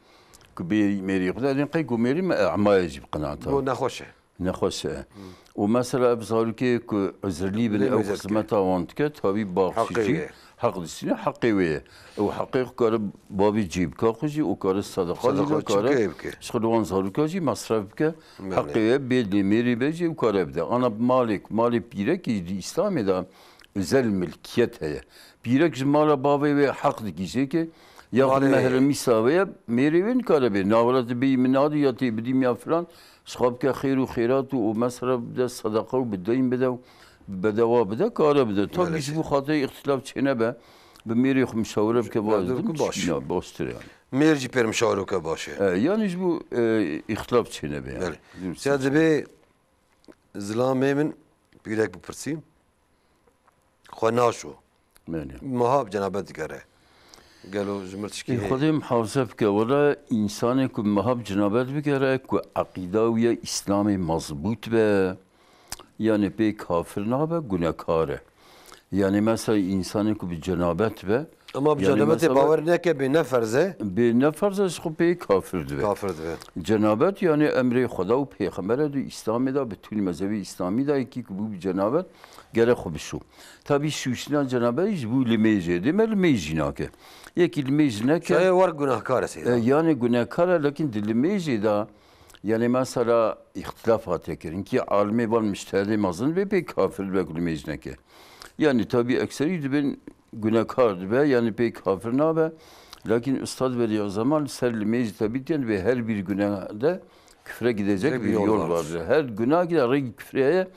Ku bêrî mêrê xwe de, qey ku mêrî me emaye jî bi qenaat e. Go nexweş e. Nexweş e. Û mesela ev zarokê ku ezirlî bin, Lê ew mezerke. Xizmeta wan dike, tabî baxşî Heqê jî wê. Heq distîne, heqê wê ye. Ew heqê xwe kare bavê cî bike xwe jî, û kare sedeqa jî Sedeqa bike, kare çike bike. Ji xwe li wan zaroka jî mesref bike. Belê. Heqê wê bê lê mêrê be jî ew kare bide. Ana malê ku malê pîrekî di Îslamê de özel milkiyet heye. Pîrek ji mala bavê wê heq digihîje ke, ya Malê. Mehremî sawe ye, mêrê wê nikare bê. Navra dibê min nadî ya tê bidîm ya filan, ji xwe bike xêr û xêrat û, û mesref bide, sedeqa û bi deyn bide û bedewa bide, kare bide. Tabî Belê. Ji bo xatirê îxtilaf çênebe, bi mêrê xwe mişawire bike, Belê, vazdim, ku baş. Ya, baştir yani. Mêr jî pêr mişawire ke baş e. E, yani ji bo, e, îxtilaf çênebe yani. Belê. Dur. Siya dibê zilamê min pîrek bipirsî. Xwe naşo. Belê. Meha bi cenabet digere. Gelo ji mir tişkî Ê, heye? Xwedê muhafaze bike. Wele însanê ku meha bi cenabet bigere, ku eqîda wî ye Îslamê mezbût be, yani pê kafir nabe, gunekar e. Yani mesela însanê ku bi cenabet be, Ama bi yani cenabetê mesela bawer neke bê ne ferz e? Bê ne ferz e, ji xwe pê kafir dibe. Kafir dibe. Cenabet yani emrê Xweda û Pêxember e di Îslamê de, bi tûnî mezhebê Îslamî de yekî ku bû bi cenabet, gere xwe bişo. Tabî şûştina cenabetî ji bo limêjê, dê me limêj jî nake. Yekî limêj neke. Çaye war gunahkar e, Seyda. E, yani gunehkar e, lekin di limêjê de, yani mesela îxtilaf hate kirin. Kî alimê van mujtehidê mezin bê pê kafir be ku limêj neke. Yani tabî ekserî dibin gunehkar dibe, yani pê kafir nabe. Lakin Ustad Veli Zeman li ser limêj tabî diyen ve her bir günahde küfre gidecek Gidecek bir bir yol yol vardır. Vardır. Her günah ki de rêk küfrê heye.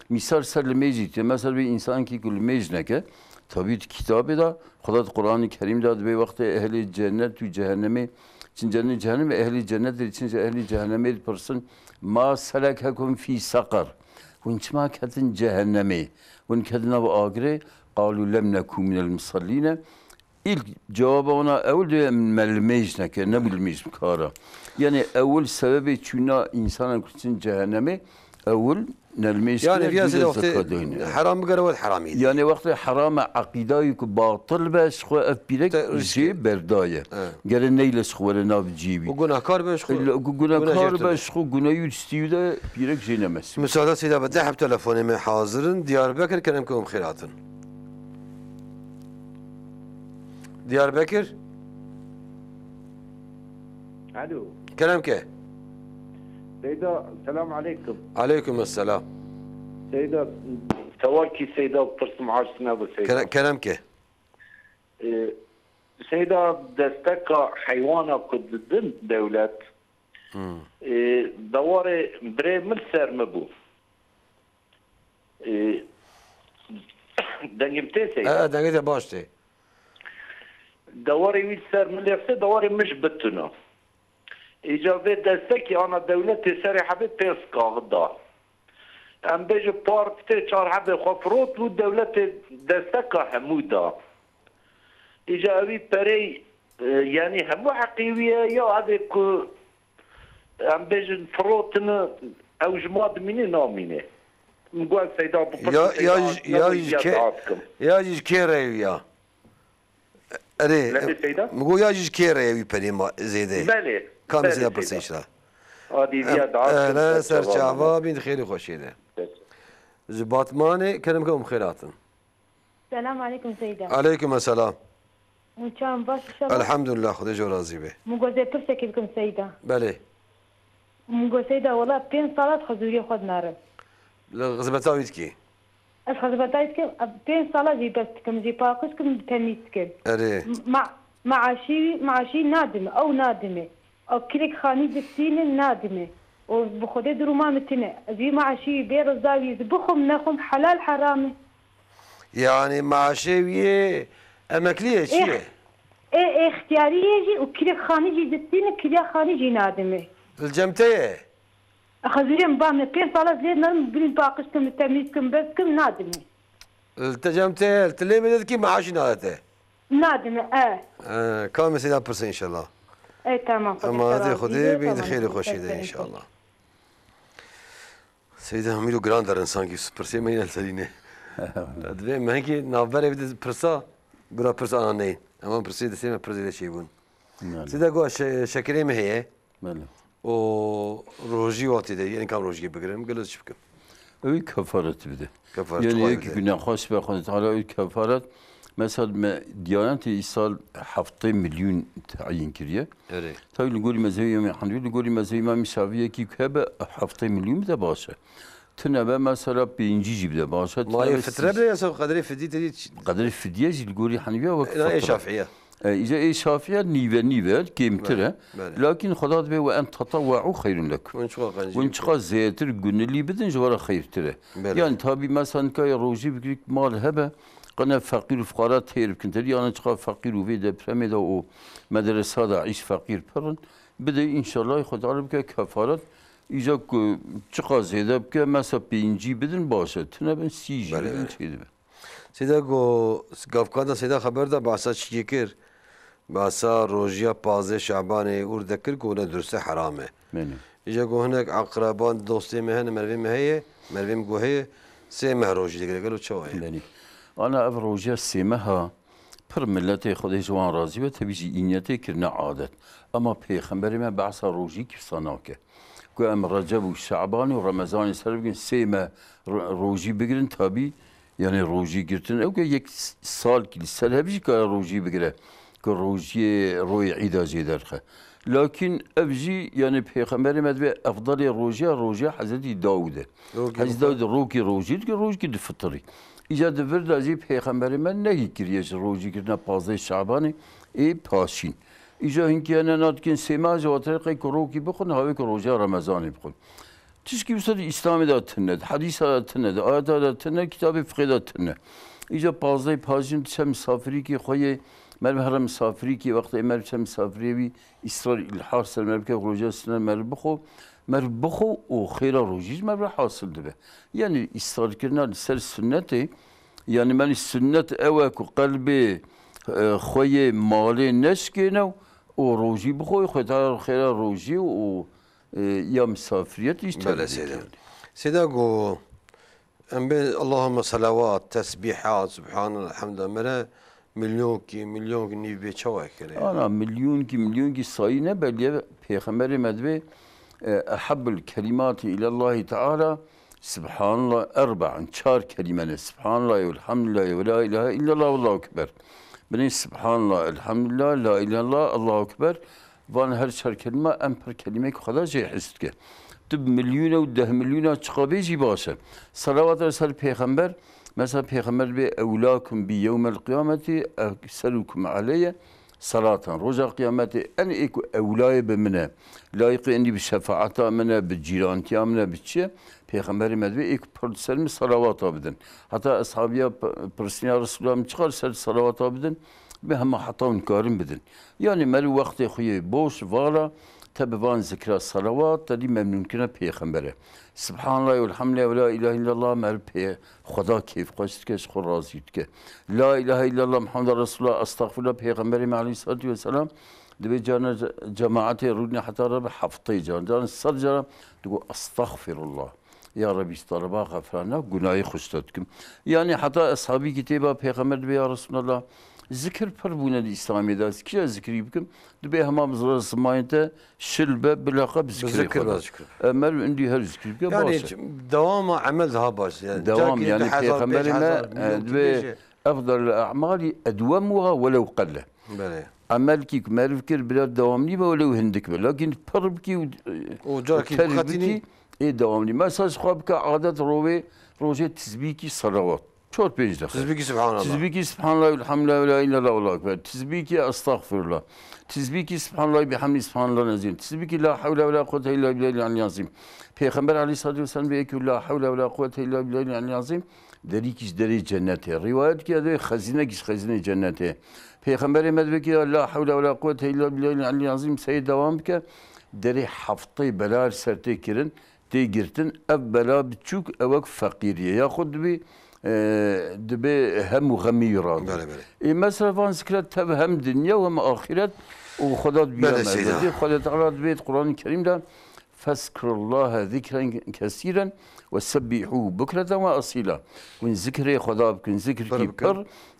Misal ser limêjî te. Mesela bir insan ki ku limêj neke, tabî di kitabê de, Xweda di Qur'anê Kerîm de dibê wextê ehlê cennet û cehennemê, çin cennet cehennem, ehlê cennetê çin ehlê cehennemê dipirsin, "Ma selekekum fî seqer?" Hûn çima ketin cehennemê? Hûn ketin nav agirê? "Qalû lem nekû minel musellîne." Îlk cewaba wana ewil de me limêj neke, ne bi limêj bikara. Yani ewil sebebê çûna insana ku çin cehennemê, ewil ne limêj Yani kire, viya bir de sene wextê zekat dayne. Heram bigere wet heramî. Yani wextê heram e, eqîdayî ku batil be, ji xwe ev pîrek Te risk jê e. Berdaye. Evet. Gere neyle ji xwe were nav cî wî. Û gunahkar be ji xwe. Gu-, gunahkar Gunah be jê ji xwe, gunahî wî stî wî de pîrek jê nemesî. Müsaade Seyda be, deh hep telefonê me hazir in. Diyarbekir, kerem ke hûn xêr hatin. Diyarbekir. Alo. Kerem ke. Seyda, selam aleykum. Aleykum selam. Seyda, tewakî Seyda pirsim aciz nebû Seyda. Kere-, kerem ke. Ee, Seyda, desteka heywana ku didin dewlet, Hmm. ee, dewarê birê min ser min bû. Ee, dengê min tê Seyda? E, e, dengê te baş tê. Dewarê wî li ser min lêxse, dewarê min ji bitûna. Îca vê destekî ana dewletê serê hebê pênc kaxit da. Em bêjin par pitê çar hebê xwe firot û dewletê desteka hemû da. Îca ewî perey, e, yanî hemû heqê wî ye ya evê ku em bêjin firotine, ew ji ma dimîne namîne. Min got Seyda bipirsin, Ya, Seyda ya ji, ya ji kê, dikim. Ya ji kê re ya? Erê, Lefê Seyda? Min got ya ji kê re wî perê ma zêde? Belê, Kam belê Seyda Seyda. Pirsê şira? Adî viya Em, da ehlen ser çava bin xêrî xweşê de. Ji Batmanê kerem ke um xêr hatin. Selam aleykum Seyda. Aleykum selam. Hûn çawan baş inşallah? Elhamdülillah, Xwedê ji we razî be. Min got ez ê pirsekê bikim Seyda. Belê. Min got Seyda, wela pênc sala dixwe zûriyê xwe dinarim. Li xizmeta wî dikî? Ez xizmeta wî dikim, pênc sala jî bes dikim, jî paqij dikim, temîz dikim. Erê. Ma-, maaşî wî, maaşî nadime, ew nadime. Ew kilek xanî distîne nadime. Û bi Xwedê duruma min tune. Ez wî maaşî wî bê reza wî ez bixwim nexwim helal heram e. Yani maaşê wî yê emeklî ye, çi Ê, ye? Ê, ê, ixtiyarî ye jî û kirê xanî jî distîne, kirya xanî jî nadime. Li cem te ye? Xezûrê min ba me pênc sala zêr narim, binî paqij kim, temîz kim, bes kim, nadime. Li te cem te ye, li te lê bide dikî maaşî nade te. Nadime, e. E, ka mesela pirse inşallah. E, tamam, Xwedê Ama hadi razî Xwedê be, bin tamam. Xêrê xweşî de Tamam. inşallah. Seyda Hemî û giran derin sankî pirsê me yine li serî ne. Divê me hinkî navberê bide pirsa, bira pirs ana neyê. Eman pirsê destê me pir zêde çêbûn. Seyda got şe-, şekerê me heye. Belê. O rojî wa tê de, yani kam rojiyê bigirim, gelo çi bikim? Ew ê kefaret bide. Kefaret Yani çi yek bide? Günah xweş be Xwedê Teala ew kefaret. Mesela me Diyanetê îsal heftê milyûn teyîn kiriye. Erê. Tabii li gorî mezhebê Îmam Hanîfî, li gorî mezhebê Îmam Şafî yekî ku hebe heftê milyûn bide baş e. Tune be mesela pêncî jî bide baş e. Ma Tune yê be fitre sî- bide ya qedrê fidî tedî ç- Qedrê fidye jî li gorî Hanîfî wek Ena ê fitre. Şafîye. E, îca ê Şafîye nîve nîve kêmtir e. Belê, belê. Lakin Xweda dibê we en tatawwe'û xeyrun lekum. Hûn çiqa qencî Hûn bikin. Çiqa zêdetir gunilî bidin ji we re xeyrtir e. Belê. Yani tabi mesela nika yê rojî bigirîk mal hebe, qene feqîr û fuqara têr bikin. Tedî yana çiqa feqîr û vê depremê de û medresa de îş feqîr pir in. Bide înşallah Xweda Teala bike kefaret. Îca ku çiqa zêde bike, mesela pêncî bidin baş e. Tune bin sî jî Belê, bidin belê. Çê dibe. Seyda go, gavkada Seyda xeber da bahsa çikê kir. Bahsa rojiya pazdeh Şabanê ûr dekir ku ne durse heram e. Belê. Îja go hinek akraban dostê me hene, mervê me heye, mervê me go heye, sê meh rojî digire. Gelo çawa ye? Belê. Ana ev rojiya sê meha pir milletê Xwedê ji wan razî be, tevî jî îniyetê kirine adet. Ema Pêxemberê me behsa rojî kî wisa nake. Ku em Receb û Şaban û Remezanê ser bikin, sê meh ro-, rojî bigirin, tabî, yani rojî girtin. Ew ke yek s-, salkî li ser hev jî kare rojî bigire, ku rojiyê royê îda jê derxe. Lakin ev jî, yani Pêxemberê me divê efdalê rojiya, rojiya Hezretî Dawûd e. Rokî Hezretî Dawûd rokî rojî dike, rojkî difitirî. Îca di vir de jî Pêxemberê me nehî kiriye ji rojî kirina pazdeh Şabanê ê paşîn. Îja hinkî hene nadikin sê meh ji watirê qey ku rokî bixwin, havê ku roja Remezanê bixwin. Tişkî wisa di Îslamê de tune, di hedîsa de tune, di ayeta de tune, kitabê fiqê de tune. Îja pazdehê paşîn diçe misafirîkê xwe yê, meriv here misafirîkê, wextê meriv çe misafirê wî, îsrar îlhar ser meriv bike, roja sine meriv bixwe, meriv bixwe û xêra rojî ji meriv re hasil dibe. Yani îsrarkirina li ser sunnetê, yani me sunnet ew e ku qelbê, e, xwe yê malê neşkêne û rojî bixwe, xwe ta xêra rojî û, e, ya misafiriyet îş Belê tevlî Seyda. Kir. Seyda go, em bê Allahümme selawat, tesbîhat, subhanallah, elhamdülillah, mere milyonkî, milyonkî nîv bê çawa kene? Ana milyonkî, milyonkî sayî ne belî ye. Pêxemberê me divê, e, ehabbul kelimati ilallahi teala Subhanallah erbaen, çar kelîme ne. Subhanallah, elhamdülillah, ve la ilahe illallah, Allahu ekber. Binê Subhanallah, elhamdülillah, la ilahe illallah, Allahu ekber. Van her çar kelîme em pir kelîmeyek Xweda jê his dike. Tu bi milyûne û deh milyûna çiqa bê jî baş e. Selawat e ser Pêxember. Mesela Pêxember bê ewlakum bi yewmel qiyameti ekserukum aleyye. Salatan. Roja Qiyametê en ê ku ewlayê bi min e, layiqê endî bi şefaeta min e, bi cîrantiya min e, bi çi ye? Pêxemberê me divê ê ku pir li ser min salawata bidin. Heta eshabiya p-, pirsîna Resulullah min çiqar ser salawata bidin? Bi hema heta hûn karin bidin. Yani meriv wextê xwe yê boş, vala, te bi van zikra salawat, te dî memnûnkirina Pêxember e. Subhanallah, elhamdülillah, ve la ilahe illallah, meriv pê Xweda kêfxweş dike, ji xwe razî dike. La ilahe illallah Muhammed Resulullah, estağfirullah, Pêxemberê me aleyhissalatu vesselam, divê carna ce-, cemaetê rûnê heta re bi heftê caran, caran sed caran digo, estağfirullah. Ya Rebî, ji te re ba xefrana, gunahê xwe ji te dikim. Yani heta eshabîkî tê ba Pêxember dibê, ya Resulallah, zikir pir bûne di Îslamê de, ez kîja zikirî bikim? Dibê hema bi zimayên te şil be, bileqa bi Bi zikirê zikir xwe be, de. Zikir. E, meriv indî her zikir bike, Yani baş e. ç-, dewama emel daha baş, yani Devam, carkî yani du hezar, Pêxemberê pênc hezar, me, e, milyon dibê kî bêje. Efdalul a'mali edwemuha welew qelle. Belê. Emelkî ku meriv kir, bila dewamlî be welew hindik be. Lakin pir bikî û, e, û carkî û terî qetînî bikî, ê dewamlî. Mesela ji xwe bike adet rovê, rojê tizbîkî selawat. Çar pênc deqe. Tizbîkî Subhanallah. Tizbîkî Subhanallah, elhamdülillah, ve la ilahe illallah, Allahu ekber. Tizbîkî estağfirullah. Tizbîkî Subhanallah, bihamdî Subhanallah azîm. Tizbîkî la havle ve la kuvvete illa billahil aliyyil azîm. Pêxember aleyhissalatu vesselam bê ku la havle ve la kuvvete illa billahil aliyyil azîm. Derîkî ji derê cennetê. Rîwayet ki ya divê xezînekî ji xezînê cennetê. Pêxemberê me divê ki ya la havle ve la kuvvete illa billahil aliyyil azîm. Seyê dewam bike. Derê heftê bela li ser tê kirin. Tê girtin, ev bela biçûk, ew wek feqîrî ye. Yaxud dibê, e, dibê hem û xemî wî radibê. Belê, belê. Ê, mesela van zikre tev hem dinya û hem axiret û Xweda dibîra Belê, me. Seyda. Dibê Xwedê Teala dibê di Qur'anê Kerîm de, "Fezkurullahe zikren kesîren ve sebbihû bukreten ve asîla." Hûn zikrê Xweda bikin, zikirkî Pir bikin. Pir,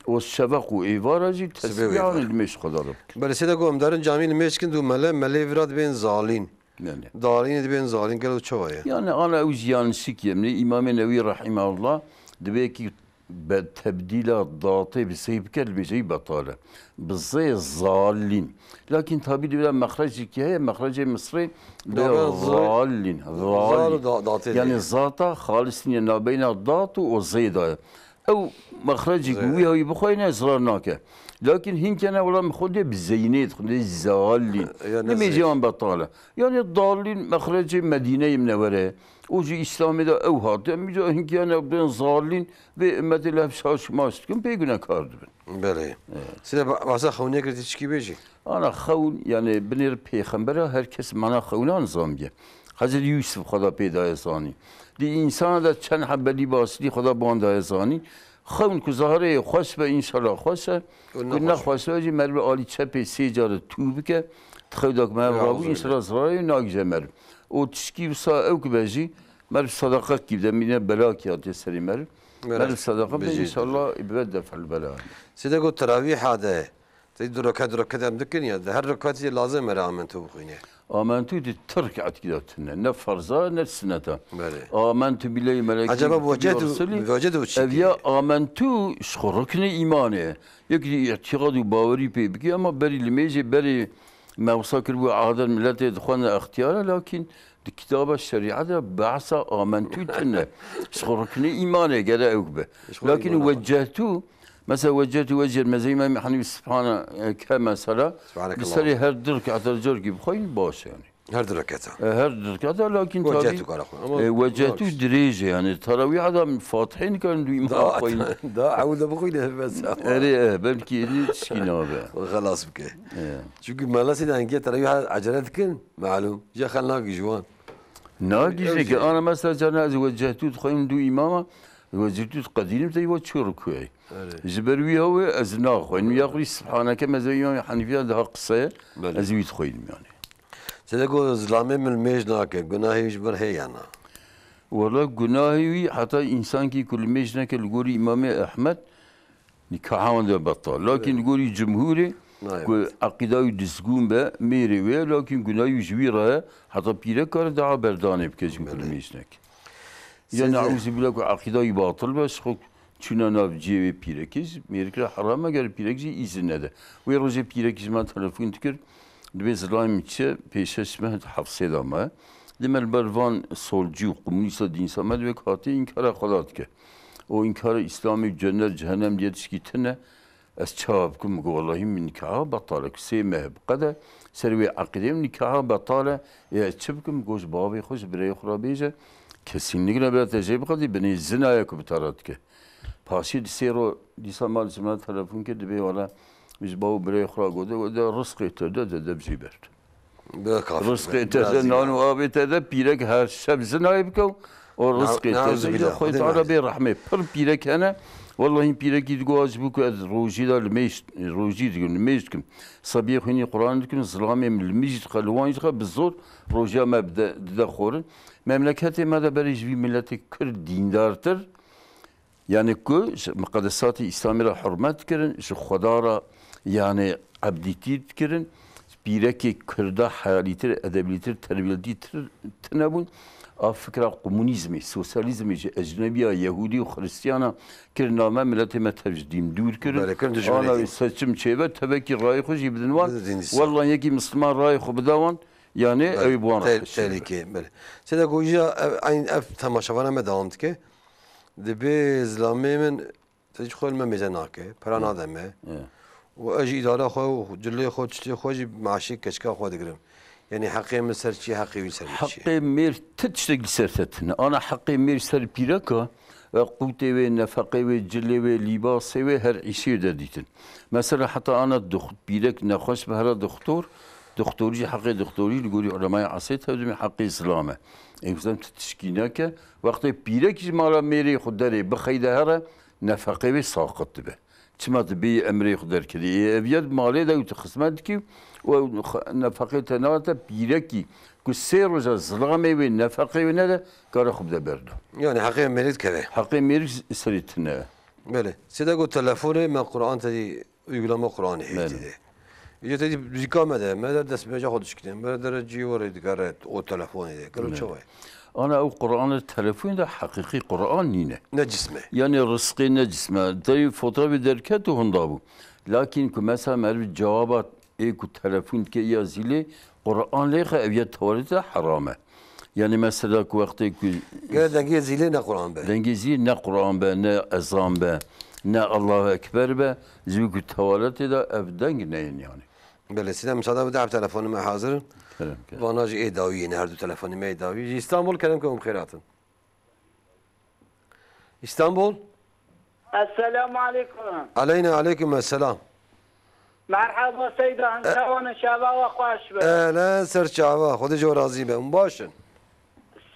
û şeveq û êvara jî Sibê û tesbîhan êvar. Li mêj Xweda re bikin. Belê, sê de ku em derin camî li mêj dikin, dû mele, melê vira dibên zalîn. Belê. Dalînê dibên zalîn, gelo çawa ye? Yani ana ew jî yanlışlık ye. Min Îmamê Newî rahimehullah dibê ki be tebdîla datê bi zey bike, li mêjeyî betal e. Bi zê zalîn. Lakin tabî li vira mexrecekî heye, mexrecê Misrê bi Navbera zê zalîn. Zal û Zalîn. Da-, datê Yani de. Zata xalis niye, nabeyna dat û o zê de ye. Ew mexrecek Zê. Wî hewî bixweyne zirar nake. Lakin hinkene wela min xwedê bi zeynê dixwendê zalîn. Ya ne Nimêjê zey. Wan betal e. Yani dalîn mexrecê Medîneyê Minewere. O jî Îslamê de ew hate. Mîca hinkene bên zalîn vê ummetê lev şaş maş dikin, pê gunekar dibin. Belê. Evet. Sine ba-, basa xewniyek li tişkî bêjî? Ana xewn, yani binêr pêxembera her kes mana xewnan zandiye. Hezretî Yûsif Xweda pê daye zanî. Di însana de çend hebelî basilî Xweda bi wan daye zanî. Xewn ku zaharê xweş be, înşallah xweş e. Ku Ku nexweş be. Nexweş be jî meriv alî çepê sê care tû bike. Di xewda ku meriv Ya rabû, Zûlî. Înşallah zirarê nagije meriv. Û tişkî wisa ew ku be jî meriv sadaqekî bide, mîne belakî hatiye serê meriv. Meriv Meriv sadaqa bide, bijî. Înşallah bibe defel bela. Sê de ku terawîha de Tey du rekat, du rekat em dikin ya, di her rekatî lazim e amentu bixwîne. Amentu di tu rekatkî de tune. Ne ferza, ne sineta. Belê. Amentu billahi melekî Acaba kutubi vecehtu, rusulî. Vecehtu çi Ev ki? Ya amentu ji xwe ruknê îmanê ye. Yekî îtîqad û bawerî pê bikî, ama berî li mêjê berê me wisa kiribû aden miletê dixwendin extiyar e, lakin di kitaba şerîet de behsa amentu tune. Ji xwe ruknê îmanê gere ew be. Ji xwe Lakin îmana xwe. Wecehtu Mesela wecehtu wecihî, mezhebê Îmam Hanîfî subhane, e, ke mesela, Subhanekallah. Bi serê her du rekata carkî bixweyîn baş e yani. Her du rekata. E, her du rekata, lakin Wecehtu tabi, kara xwe. Ama e, wecehtu baş. Dirêj e yani. Terawîha da Fatihê nikarin du îmam Da, xweyîn. Da ewil de bixwîne mesela. Erê, e, belkî êdî tişkî nabe. Xelas bike. E. Çünkü melesê de engiye terawîha acele dikin, malum. Ya xel nagî ji wan. Nagî Ew jê ki, jî. Ana mesela carna ez wecehtu dixweyîm du îmama, wecehtu qedînim te wa çi rukûyê. Erê. Ji ber wî hewê ez naxweynim. Ya xwî Sibhaneke mezhebê Îmam Hanîfiya daha qise ye. Belê. Ez wî dixweynim yani. Sede ku zilamê min mêj nake, gunahê wî ji ber hê ya na? Wela gunahê wî heta însankî ku li mêj neke li gorî Îmamê Ehmed nîkaha wan de betal. Belê. Lakin li gorî cumhûrê Nayê ku betal. Eqîda wî dizgûn be mêrê wê ye, lakin gunahê wî ji wî re ye, heta pîrek kare daha berdanê bike ji ku Belê. Li mêj neke. Ya Sede- neûzubîllah ku eqîda wî batil be, ji xwe çûna nav cihê wê pîrekê ji mêrik re heram e, ger pîrek jî îzin nede. Wê rojê pîrekî ji me telefon dikir, dibê zilamê min çi, pêşeş me di hefsê de me. Dê me li ber van solcî û komunîsta dînsa me divê ku hatiye înkara Xweda dike. Û înkara Îslamê û cennet, cehennem diye tişkî tune. Ez çawa bikim? Got, wellahî min nîkaha betal e, ku sê meh bi qede ser wê eqîdê min nîkaha betal e. Ê ez çi bikim? Got, ji bavê xwe, ji birayê xwe re bêje, kesînlik nebire te jê biqedî, binê zina ye ku bi te re dike. Paşê di sê ro dîsa mal ji min re telefon kir, dibê wele ji bav û birayê xwe re gote, wede rizqê te de, de, de bijî ber. Bila kafir Rizqê be, te de, biraz nan û ya. Avê te de, pîrek her şev zinayê bike û o Na-, rizqê te de, nauzubillah, xwedê Xwedê teala muhafaza. Bê rehmê. Pir pîrek hene. Wellahî pîrekî digo, ez bû ku ez rojî de li mêj, rojî dikim, li mêj dikim. Sebiyê xwînî Quran dikim, zilamê min li min jî dixe, li wan jî dixe, bi zor rojiya me bide, dide xorin. Memleketê me de berê ji vî miletê Kurd dîndartir, Yani ku ji miqedesatê Îslamê re hurmet dikirin, ji Xweda re yani ebdîtî dikirin, pîrekê Kurda heyalîtir, edeblîtir, terbiyelîtir tune bûn. A fikra komunîzmê, sosyalîzmê ji ecnebiya, Yehûdî û Xiristiyana kirin name, miletê me tev ji dîn dûr kirin. Belê, kirin dijminê Ana dîn. Seçim çêbe, tevekî rayê xwe jî bidin wan. Bidin dîn dîsa. Wella yekî misliman rayê xwe bida wan, yani Belê, ew bi wan te-, re xweş e. Tehlîke, belê. Sêde ku jî ev, eyn ev temaşevana me dewam dike. Dibê zilamê min, te ji xwe li me mêze nake, pera nade me. Ya. Û ez ji îdara xwe û cilê xwe, tiştê xwe jî meaşê keçika xwe digirim. Yanî heqê min ser çi, heqê wî ser min çi? Heqê mêr ti tiştek li ser te tune. Ana heqê mêr ser pîreka, e, qûtê wê, nefeqê wê, cilê wê, lîbasê wê, her îşê de dîtin. Mesela heta ana dux-, pîrek nexweş be here doxtor, doxtorî jî heqê doxtorî li gorî ulemayê esrê tevdimê heqê zilam e. Ê, bizem tu tişkî neke, wextê pîrek ji mala mêrê xwe derê bixeyde here, nefeqê wê saqit dibe. Çima tu bêyî emrê xwe derkirî? Ê, ev ya di malê de û tu xizmet dikî û ew xe-, nefeqê te newate pîrekî ku sê roja zilamê wê nefeqê wê nede, kare xwe bide berda. Yani heqê mêrik dikeve. Heqê mêrik serê tune. Belê. Sêde got telefonê me Quran te dî uygulama Quranê heye Belê. Tê de. Îca te dî bîka me de, me de destmêja xwe dişkîne, me de cî werê digere o telefonê de. Gelo Belê. Çawa ye? Ana ew Quran li telefonê de heqîqî Quran nîne. Ne cisme. Yani rizqê ne cisme. Te fotoğrafê derket û hunda bû. Lakin ku mesela meriv cewaba ê ku telefon dike ya zîlê, Quran lê xe ev ya tewarete heram e. Yani mesela ku wextê ku Gere dengê zîlê ne Quran be. Dengê zîlê ne Quran be, ne ezan be, ne Allahu Ekber be, zî ku tewaletê de ev deng neyên yani. Belê, sîne müsaade bide, ev telefonê me hazir. Kerem ke. Vana jî ê dawî yê, her du telefonê me ê dawî. Ji İstanbul kerem ke hûn bi xêr hatin. İstanbul. Esselamu aleykum. Aleyna aleykum esselam. Merhaba Seyda, hin E- çawan in, şeva we xweş be. Ele ser çava, Xwedê ji we razî be. Hûn baş in?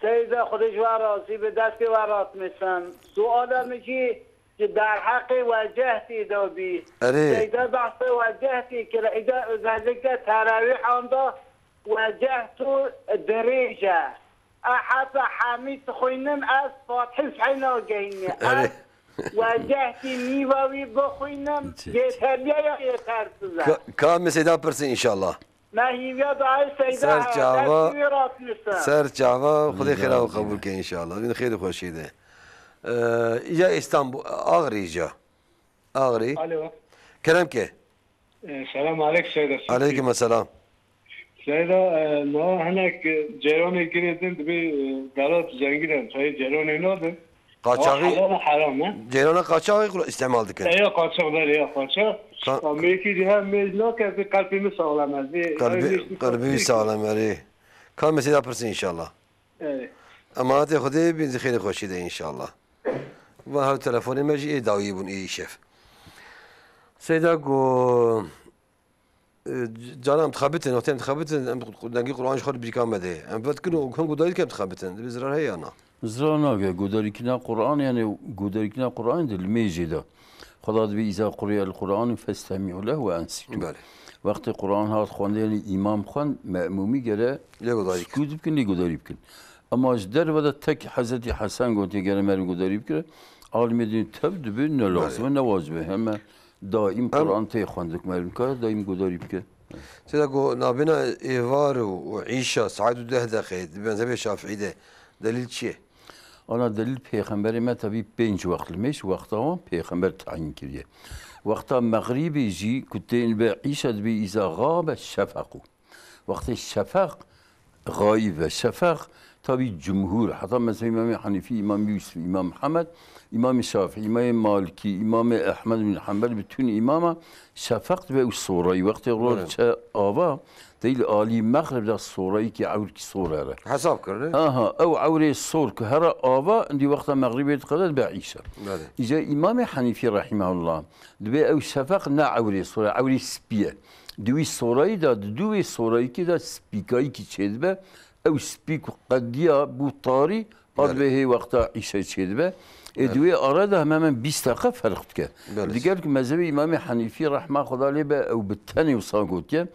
Seyda, Xwedê ji we razî be, destê we rast mesin. Suala min jî ji derheqê wecehtê de bî. Erê. Seyda behsa wecehtê kir, îda özellikle terawîhan de weceht û dirêj e. E, heta hemî dixwînim, ez Fatihê sehî nagehînî. Erê. Ez wejehtî nîva wî bixwînim, Çi, çi. Yeterliye ya yetersiz e? Ka-, ka em ê Seyda pirsin inşallah. Me hîviya dayê Seyda Ser he, çava, destî wî rast misin. Ser çava, Xwedê xêra we Razî qebûl be. Ke inşallah. Wî xêr û xweşî de. Ee, îca Îstanbul, Agri îca. Agri. Alo. Kerem ke. Ee, selam aleyk Seyda. Aleykum selam. Seyda, e, niha hinek, e, ceyranê girê din dibê, e, delat zengîn e, tayê ceyranê nadin. Qaçaxî Ama helal e, heram e? Ceyrana qaçaxî qura-, îstemal dikin. E, ya qaçax, belê, ya qaçax. Ka- Ka mêkî jî hem mêz nake, vê qelbê min saxlem e, vê Qelbê, ew mêz qelbê wî saxlem e, erê. Ka mesîda pirsin inşallah. Evet. Emanetê Xwedê bin zî xêrê xweşî de inşallah. Va hev telefonê me jî ê dawiyê bûn ê îşev. Seyda got, E, c-, cara em dixebitin, wextê em dixebitin, em dengê Qur'an ji xwe li bîrka me de. Em fetkin û hingû dayî dikin em dixebitin. Dibê zirar heye ya na? Zirar nake. Godarîkirina Qur'an, yani godarîkirina Qur'an di limêjê de. Xweda dibê, "Îza quriya el Qur'an festemi'u leh ve ensitu." Belê. Wextê Qur'an hat xwendê, yani îmam xwend, me'mûmî gere Lê godarî sukût bikin, lê godarî bikin. Ema ji derve de tek Hezretî Hesen gotiye gere merî godarî bikire, alimê din tev dibe, ne lazim e, ne wacib e. Heme Daîm Em Quran tê xwendin, ku meriv nikare daîm guhdarî bike. Sêda ku navbêna êvar û, û îşa saet û deh deqê di mezhebê Şafîî de delîl çi ye? Ana delîl, Pêxemberê me tevî pênc wext limêj, wexta wan Pêxember tayîn kiriye. Wexta mexrîbê jî ku tên be îşa dibê îza xabe şefeq û. Wextê şefeq xayîb e. Şefeq tabî cumhûr, heta mezhebê Îmamê Henîfî, Îmam Yûsif, Îmam Mihemed, Îmamê Şafîî, Îmamê Malikî, Îmamê Ehmed bin Henbel, bütün îmama şefeq dibe û sorayî. Wextê roj Evet. çe ava, tey li alî mexrib de sorayî ki ewrkî sor here. Hesab kirine. Aha, ew ewrê sor ku here ava, indî wexta mexribê diqede dibe îşa. Belê. Îca Îmamê Henîfî rahimehullah dibe ew şefeq ne ewrê sor e, ewrê spî ye. Di wî sorayî de, di dû wê sorayîkî de spîkayîkî çêdibe. Ew spîk û qediya bû tarî, a Belê. dibe hê wexta îşe çêdibe. Ê Belê. di wê ara de hemen hemen bîst deqe ferq dike. Belê. Digel ku mezhebê Îmamê Henîfî rehma Xweda lê be ew bi tenê wisa gotiye.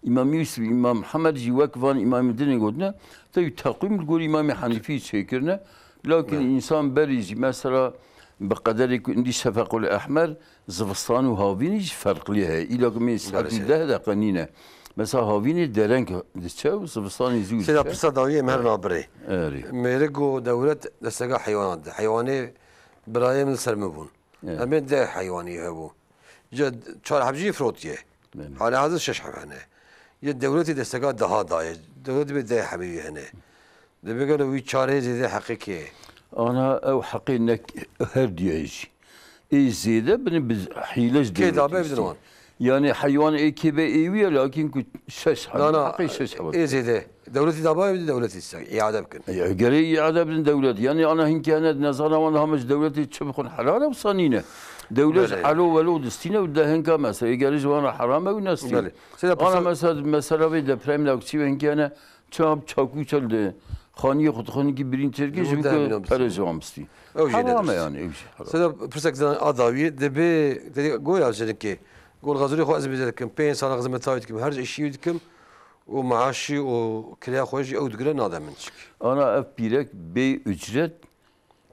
Îmam Yûsif, Îmam Mihemed jî wek van îmamê dinê gotine, te wî teqwîm li gor Îmamê Henîfî çêkirine. Lakin Belê. însan berî jî mesela bi qederê ku indî şefequl ehmer, zivistan û havînî jî ferqlî heye. Îla ku mê saet û Belê. deh deqe nîne. Mesela havînê dereng diçe û zivistanê zû Sêda diçe. Pirsa dawiyê me her nabirê. Erê. Mêrik got dewlet destega heywanan dide. Heywanê birayê min li ser min bûn. Evet. Em ê deh heywanî hebû. Ji çar heb jî firotiye. Belê. Hala hazir şeş heb hene. Yê dewletê destega daha daye. Dewlet dibê deh hebê wî hene. Dibê gelo wî çarê zêde heqê kê? Ana ew heqê ne her diye jî. Ê zêde bin bi hîle ji Kê dewletê dabe bidin istî. wan? Yani heywan ê kê be ê wî ye, lakin ku şeş heb, Na, na, heqê şeş heb. ê zêde. Dewletî dabe bidin, dewletî se-, îade bikin. Ya, gerê îade bidin dewlet. Yani ana hinkî hene nezana wan hema ji dewletê çi bixwin helal e, wisa nîne. Dewlet Belê. elo welo distîne û de hinka mesela. Ê gerê ji wan re heram e û nestîne. Belê. Sêda Ana pirsa- mesela, mesela vê deprem de çi hinkî hene, Çap çakû çel de xaniyê xwe dixwin ki birîn têrkê Ji ji bo deh bike milyon pere bistî. ji wan bistî. Ew jî Heram e nedist. yani, ew jî heram. Sêda pirsek zan a dawiyê dibê, te goya jinikê, Gol xezûrê xwe ez bêje dikim. Pê insana xizmeta wî dikim. Her ji îşî wî dikim. Û maaşî û kiraya xwe jî ew digire nade min çik. Ana ev pîrek bê ucret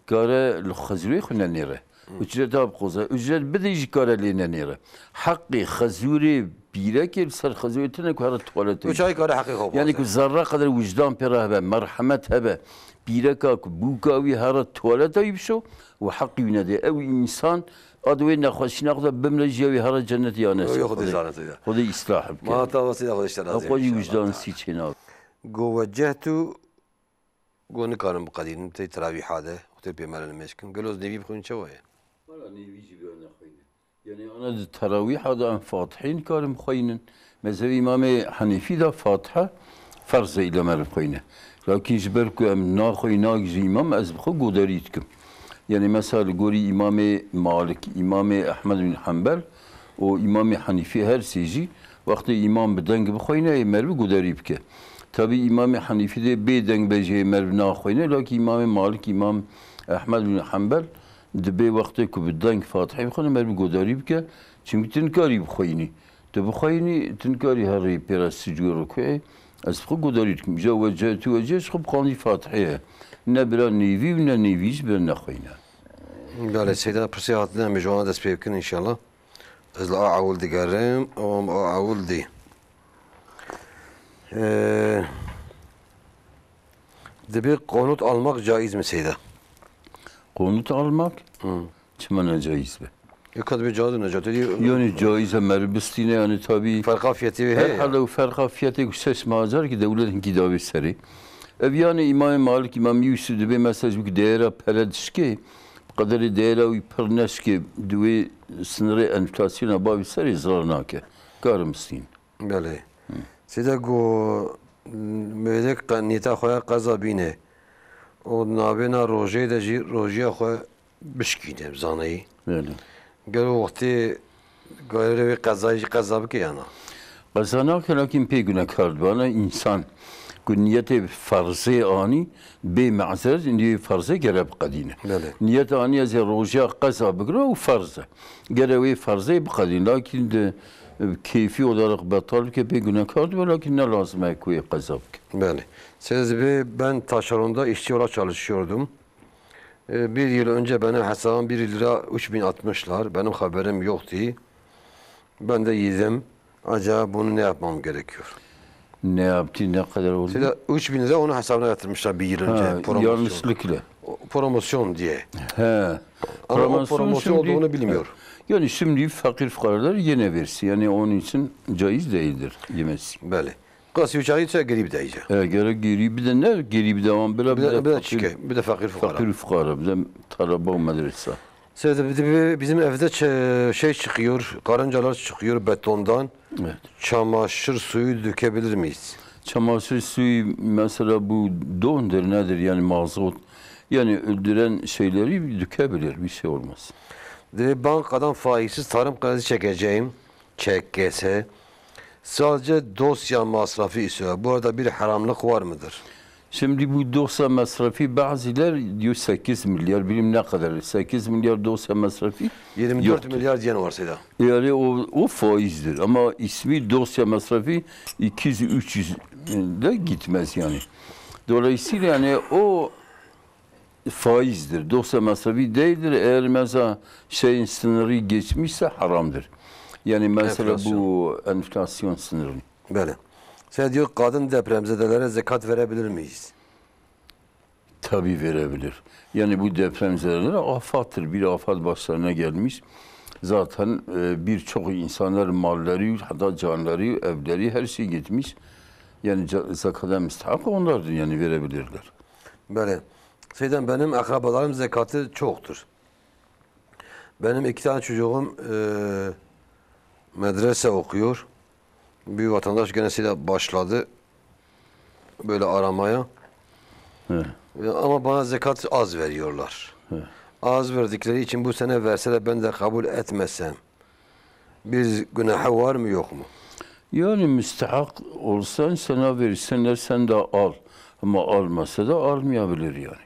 kare li xezûrê xwe nenêre. Ucreta bixoze. Ucret bidê jî kare lê nenêre. Heqê xezûrê pîrekê li ser xezûrê tune ku here tuwaletê. Û çay kare heqê xwe bixoze. Yani ku zerre qeder wijdan pê re hebe, merhemet hebe. Pîreka ku bûka wî here tuwaleta wî bişo û heqî wî nedê. Ew însan a di wê nexweşîna xwe de bimre jî ew ê here cennet ya ne. Ew Xwedê, Xwedê, Xwedê îslah bike. Ma ta wesîle Xwedê işte razî. Xwedê wijdan sî çênabe. Go wecehtu Go nikarin biqedînin, tey terawîha de, wextê pêmele nimêj kin. Gelo ez nêvî bixwînim çawa ye? Wala nêvî jî bê nexwîne. Yani ana di terawîha de em Fatihê nikarin bixwînin. Mezhebê Îmamê Henîfî de Fatiha ferz e île me bixwîne. Lakin ji ber ku em naxwî nagî ji îmam ez bi xwe godarî dikim. Yani mesela li gorî Îmamê Malik, Îmamê Ehmed bin Hanbel û Îmamê Henîfî her sê jî wextê îmam bi deng bixwîne, ê merivî godarî bike. Tabî Îmamê Henîfî dê bê deng be jê merivî naxwîne, lakî Îmamê Malik, Îmam Ehmed bin Hanbel dibê wextê ku bi deng Fatihê bixwîne, merivî godarî bike. Çimkî tu nikarî bixwînî. Tu bixwînî, tu nikarî herî pê re sicû rukûê. Ez bi xwe godarî dikim. Îja wece, tu wece ji xwe bixwandî Fatihê ye. Ne bira nêvî û ne nêvî jî bira nexwîne. Belê, seyda pirsê hatine em ê ji wana dest pê bikin înşallah. Ez li a ewil digerim, ewam a ewil dî. Ee, Dibê qonut almak caiz mi seyda? Qonut almak? Hı. Çima ne caiz be? Eka dibê caiz û necatê dî. Yani caiz e, meriv bistîne, yani tabii. Ferqa fiyatê wê heye. Herhalde o ferqa fiyatê ku şeş milyar ki devlet hinkî davê serê. Ev yani İmam Malik, İmam Yusuf dibê mesela ji wî değera pere dişkê, bi qederê değera wî pir neşkê, di wê sinirê enflasyona bavê serê zirar nake. Karim bistîn. Belê. Hı. Sêde ku mêrek qe-, niyeta xwe ya qeza bîne û navêna rojê de jî rojiya xwe bişkîne, bi zaneyî. Belê. Gelo wextê garê wê qezayî jî qeza bike ya na? Qeza nake, lakin pê gunekar dibana însan ku niyetê ferzê anî bê mezeret, niyê ferzê gere biqedîne. Belê. Niyet anî ez ê rojiya qeza bigire û ferz e. Gere wê ferzê biqedîne. Lakin di keyfî olarak betal bike, pê gunekar dibe, lakin ne lazim e ku wê qeza bike. Belê. Seyda dibê ben taşeronda işçi olarak çalışıyordum. E, bir yıl önce benim hesabım bir lira üç bin atmışlar. Benim haberim yoktu. Ben de yedim. Acaba bunu ne yapmam gerekiyor? Ne yaptı, ne kadar oldu? Seyda üç bin lira onun hesabına yatırmışlar bir yıl önce. Ha, promosyon. Yanlışlıkla. O, promosyon diye. He. Ama o promosyon şimdi, olduğunu bilmiyor. Yani şimdi fakir fukaralar yine versin. Yani onun için caiz değildir yemesi. Belê. Qasî û çayî çe gerî bide îca. E, gerek gerî bide ne? Gerî bide wan bira Bir de, bide bir de fakir, çike, bir de fakir fukara. Fakir fukara, bide talaba û medresa. Seyda, bir de bizim evde çe-, şey çıkıyor, karıncalar çıkıyor betondan. Evet. Çamaşır suyu dökebilir miyiz? Çamaşır suyu mesela bu dondur nedir yani mazot. Yani öldüren şeyleri dökebilir, bir şey olmaz. Dedi, bankadan faizsiz tarım kredi çekeceğim. Ç K S. Sadece dosya masrafı istiyor. Bu arada bir haramlık var mıdır? Şimdi bu dosya masrafı bazılar diyor sekiz milyar, bilmem ne kadar. Sekiz milyar dosya masrafı yirmi dört yoktur. Milyar diyen var Seyda. Yani o, o faizdir. Ama ismi dosya masrafı iki yüz üç yüz de gitmez yani. Dolayısıyla yani o faizdir. Dosya masrafı değildir. Eğer mesela şeyin sınırı geçmişse haramdır. Yani mesela Enflasyon. Bu enflasyon sınırı. Belê. Sen diyor kadın depremzedelere zekat verebilir miyiz? Tabii verebilir. Yani bu depremzedeler afattır. Bir afat başlarına gelmiş. Zaten e, birçok insanlar malları, hatta canları, evleri, her şey gitmiş. Yani ca- zekata müstahak onlardır yani verebilirler. Belê. Seyda, benim akrabalarım zekatı çoktur. Benim iki tane çocuğum e, medrese okuyor. Bir vatandaş gene Seyda başladı böyle aramaya. He. E, ama bana zekat az veriyorlar. He. Az verdikleri için bu sene verse de ben de kabul etmesem, bir günahı var mı yok mu? Yani müstahak olsan sana versinler, sen de al. Ama almasa da almayabilir yani.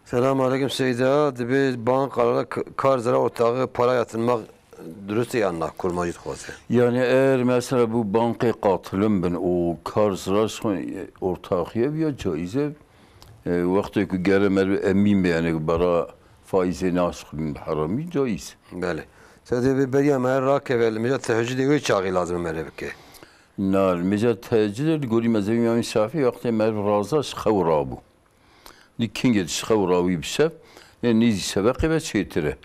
Selamun aleyküm Seyda. Dibê bankalara k- kar zira ortağı para yatırmak Durust e yan na kurmancî dixwaze? Yani eğer mesela bu bankê qatilim bin û kar ziraş xwe ortaxiye biya caiz e. E, wextê ku gere meriv emîn be yani bara faizê naşixin bi heramî caiz. Belê. Sedê vê beriya me rakeve li mêja teheccudê wê çaxî lazim e mere bike. Na, li mêja teheccudê li gorî mezhebê Îmamê Şafî wextê meriv raza ji xew rabû. Li kingê ji xew rawî bi şev, lê nêzî şeveqê ve çêtir e.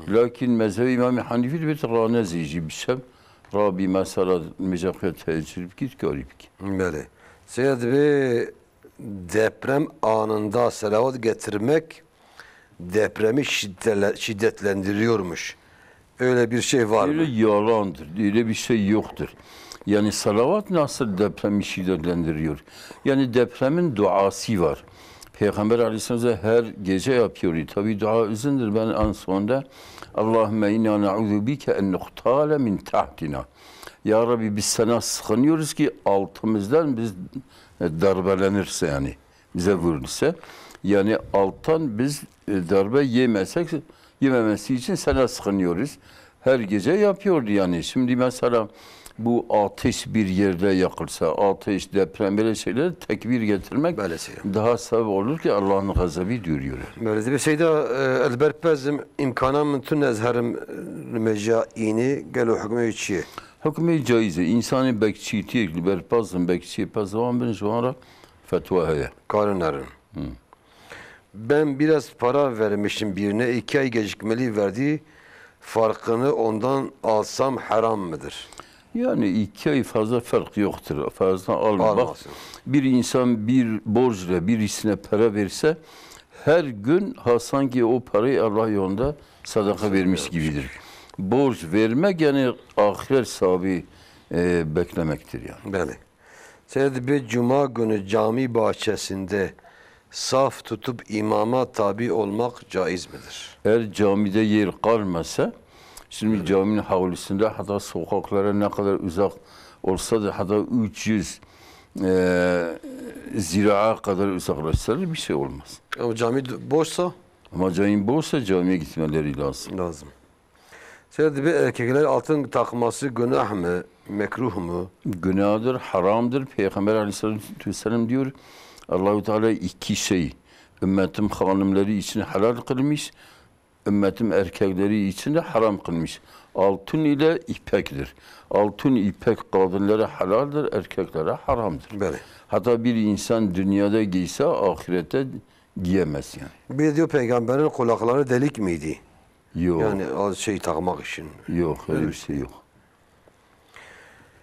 Lakin mezhebê Îmamê Hanîfî dibêt ranezê jî bi şev rabî mesela mêja xwe teheccud bikî, dikarî bikî. Belê. Seyda, divê deprem anında salavat getirmek depremi şiddele- şiddetlendiriyormuş. Öyle bir şey var mı? Öyle yalandır. Öyle bir şey yoktur. Yani salavat nasıl depremi şiddetlendiriyor? Yani depremin duası var. Peygamber Aleyhisselam her gece yapıyordu. Tabi dua izindir. Ben en sonunda Allahümme inna ne'uzu bike en nuqtale min tahtina. Ya Rabbi, biz sana sığınıyoruz ki altımızdan biz, e, darbelenirse yani, bize vurulursa, yani alttan biz, e, darbe yemesek, yememesi için sana sığınıyoruz. Her gece yapıyordu yani. Şimdi mesela bu ateş bir yerde yakılsa, ateş, deprem, böyle şeylere tekbir getirmek Belê, seyda. Daha sebep olur ki Allah'ın gazabı duruyor. Belê, divê seyda, e, ez berpezim, îmkana min tune ez herim, e, li mêja înê, gelo hukmê wî çi ye? Hukmê caiz e. Însanê bekçîtiyek li ber pezin, bekçiyê pezvan bin, ji wan re fetwa heye. Karin nerin. Ben biraz para vermiştim birine, iki ay gecikmeli verdi, farkını ondan alsam haram mıdır? Yani iki ay fazla fark yoktur. Fazla alma. Bak, Almasın. Bir insan bir borcla birisine para verse, her gün ha sanki o parayı Allah yolunda sadaka vermiş gibidir. Borç vermek yani ahiret sahibi, e, beklemektir yani. Belê. Seyda, bir cuma günü cami bahçesinde saf tutup imama tabi olmak caiz midir? Eğer camide yer kalmasa, şimdi caminin havlusunda hatta sokaklara ne kadar uzak olsa da hatta üç yüz, e, ziraa kadar uzaklaşsalar bir şey olmaz. Ama cami d- boşsa? Ama cami boşsa camiye gitmeleri lazım. Lazım. Seyda, divê erkekler altın takması günah mı, mekruh mu? Günahtır, haramdır. Peygamber aleyhissalatu vesselam diyor, Allahu Teala iki şey ümmetim hanımları için helal kılmış, ümmetim erkekleri için de haram kılmış. Altın ile ipektir. Altın ipek kadınlara helaldir, erkeklere haramdır. Belê. Hatta bir insan dünyada giyse ahirette giyemez yani. Bir diyor, peygamberin kulakları delik miydi? Yok. Yani az şey takmak için. Yok, öyle bir şey yok.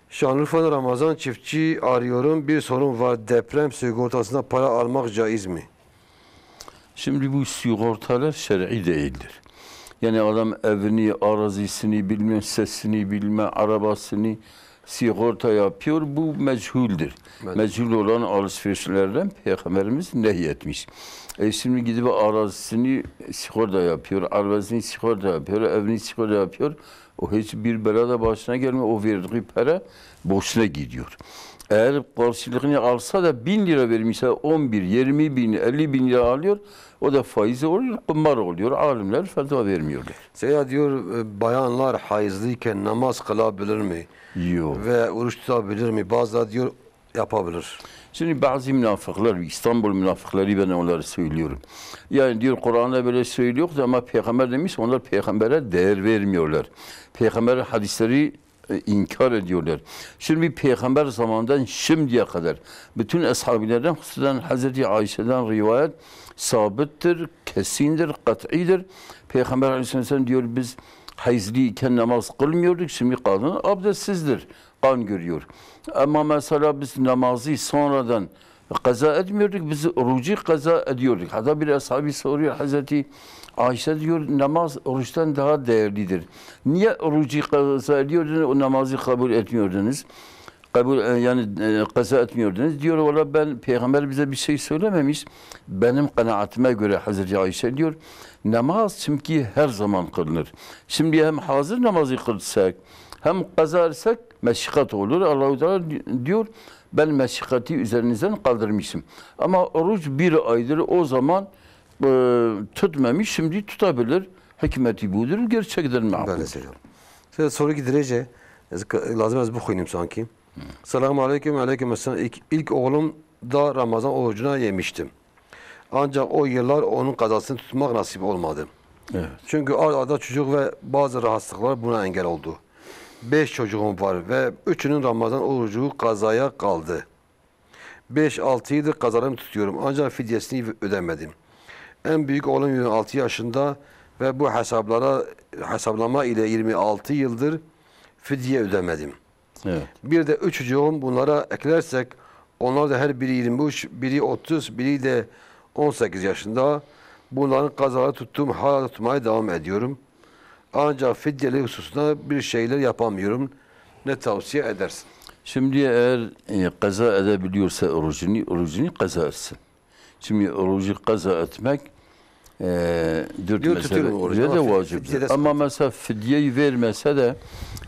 Şanlıurfa'da Ramazan Çiftçi arıyorum. Bir sorun var. Deprem sigortasına para almak caiz mi? Şimdi bu sigortalar şer'i değildir. Yani adam evini, arazisini, bilmem sesini, bilmem arabasını sigorta yapıyor. Bu meçhuldür. Meçhul olan alışverişlerden Peygamberimiz nehyetmiş. E şimdi gidip arazisini sigorta yapıyor, arabasını sigorta yapıyor, evini sigorta yapıyor. O hiçbir bela da başına gelmiyor. O verdiği para boşuna gidiyor. Eğer karşılığını alsa da bin lira vermişse on bir, yirmi bin, elli bin lira alıyor. O da faiz oluyor, kumar oluyor. Alimler fetva vermiyorlar. Seyda diyor, e, bayanlar hayızlıyken namaz kılabilir mi? Yok. Ve oruç tutabilir mi? Bazıları diyor yapabilir. Şimdi bazı münafıklar, İstanbul münafıkları ben onları söylüyorum. Yani diyor Kur'an'da böyle söylüyor ama peygamber demiş, onlar peygambere değer vermiyorlar. Peygamberin hadisleri, e, inkar ediyorlar. Şimdi bir peygamber zamanından şimdiye kadar bütün ashabilerden, hususen Hazreti Ayşe'den rivayet sabittir, kesindir, kat'idir. Peygamber aleyhisselam diyor biz hayızlıyken namaz kılmıyorduk, şimdi kadın abdestsizdir, kan görüyor. Ama mesela biz namazı sonradan kaza etmiyorduk, biz orucu kaza ediyorduk. Hatta bir ashabi soruyor Hazreti Ayşe diyor namaz oruçtan daha değerlidir. Niye orucu kaza ediyordunuz, o namazı kabul etmiyordunuz? Kabul, e, yani, e, kaza etmiyordunuz. Diyor valla ben peygamber bize bir şey söylememiş. Benim kanaatime göre Hazreti Ayşe diyor namaz çünkü her zaman kılınır. Şimdi hem hazır namazı kılsak hem kaza etsek meşakkat olur. Allahu Teala di- diyor ben meşakkatı üzerinizden kaldırmışım. Ama oruç bir aydır o zaman, e, tutmamış, şimdi tutabilir. Hikmeti budur, gerçekten makul. Belê seyda. Size soru ki direce, ez, lazım ez bu xuynim sanki. Selamun aleyküm, aleyküm esselam. İlk, ilk oğlum da Ramazan orucuna yemiştim. Ancak o yıllar onun kazasını tutmak nasip olmadı. Evet. Çünkü ard arda çocuk ve bazı rahatsızlıklar buna engel oldu. Beş çocuğum var ve üçünün Ramazan orucu kazaya kaldı. Beş altı yıldır kazalarımı tutuyorum ancak fidyesini ödemedim. En büyük oğlum yirmi altı yaşında ve bu hesaplara, hesaplama ile yirmi altı yıldır fidye ödemedim. Evet. Bir de üç çocuğum bunlara eklersek, onlar da her biri yirmi üç, biri otuz, biri de on sekiz yaşında. Bunların kazaları tuttum, hala tutmaya devam ediyorum. Ancak fidyeli hususunda bir şeyler yapamıyorum. Ne tavsiye edersin? Şimdi eğer, e, kaza edebiliyorsa orucunu, orucunu kaza etsin. Şimdi orucu kaza etmek, e, dört Diyor, mezhebe tutuyorum orucu göre ama de fi-, vaciptir. Fidye de Ama sıkıntı. Mesela fidyeyi vermese de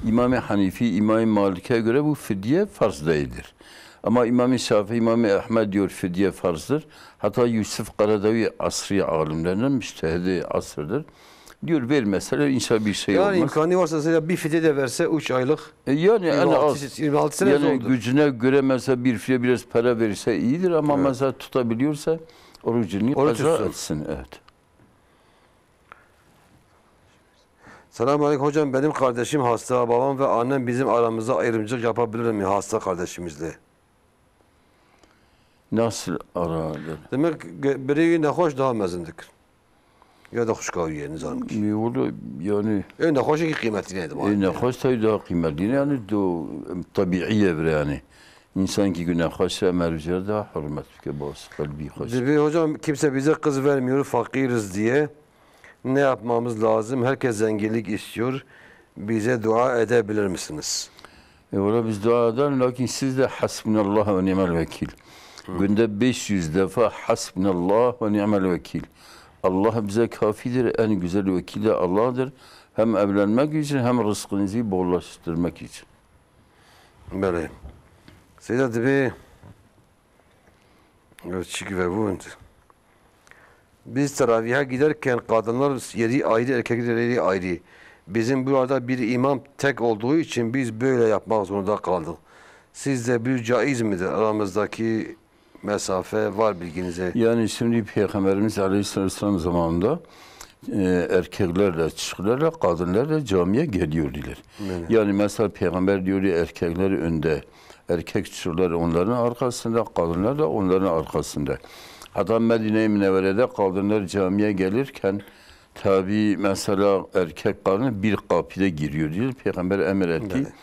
İmam-ı Hanifi, İmam-ı Malik'e göre bu fidye farz değildir. Ama İmam-ı Şafii, İmam-ı Ahmed diyor fidye farzdır. Hatta Yusuf Karadavi asrı alimlerinden, müçtehidi asırdır. Diyor vermeseler inşallah bir şey Yani olmaz. imkanı varsa mesela bir fide de verse üç aylık, E, yani en yirmi altı, az, yirmi altı sene yani zordur. Gücüne göre mesela bir fide biraz para verirse iyidir ama Evet. mesela tutabiliyorsa orucunu Oruç kaza tutsun. etsin. Evet. Selamun aleyküm hocam, benim kardeşim hasta, babam ve annem bizim aramızda ayrımcılık yapabilir mi hasta kardeşimizle? Nasıl ara? Demek ki birî nexweş daha mezin dikir. Ya da xwişka wî ye, nizanim kî. Wilo yani Ê nexweşekî qîmetî neydi. Ê nexweş tabii daha kıymetli. Yani do tabiiye bir yani. İnsan ki günah xweş e, mervcere daha hürmet bike, bas kalbi xweş. Dibi hocam, kimse bize kız vermiyor, fakiriz diye. Ne yapmamız lazım? Herkes zenginlik istiyor. Bize dua edebilir misiniz? E, valla biz dua ederim, lakin siz de hasbunallah ve ni'mel vekil. Günde beş yüz defa hasbunallah ve ni'mel vekil. Allah bize kafidir, en güzel vekil de Allah'tır. Hem evlenmek için hem rızkınızı bollaştırmak için. Belê. Seyda dibê, çik vebûn. Biz teraviha giderken kadınlar yeri ayrı, erkekler yeri ayrı. Bizim burada bir imam tek olduğu için biz böyle yapmak zorunda kaldık. Sizce bu caiz midir? Aramızdaki mesafe var bilginize. Yani şimdi Peygamberimiz Aleyhisselam zamanında, e, erkekler de, çocuklar da, kadınlar da camiye geliyordular. Öyle. Yani mesela Peygamber diyor ya, erkekler önde, erkek çocuklar onların arkasında, kadınlar da onların arkasında. Hatta Medine-i Münevvere'de kadınlar camiye gelirken tabi mesela erkek kadın bir kapıda giriyor diyor. Peygamber emir etti. Öyle.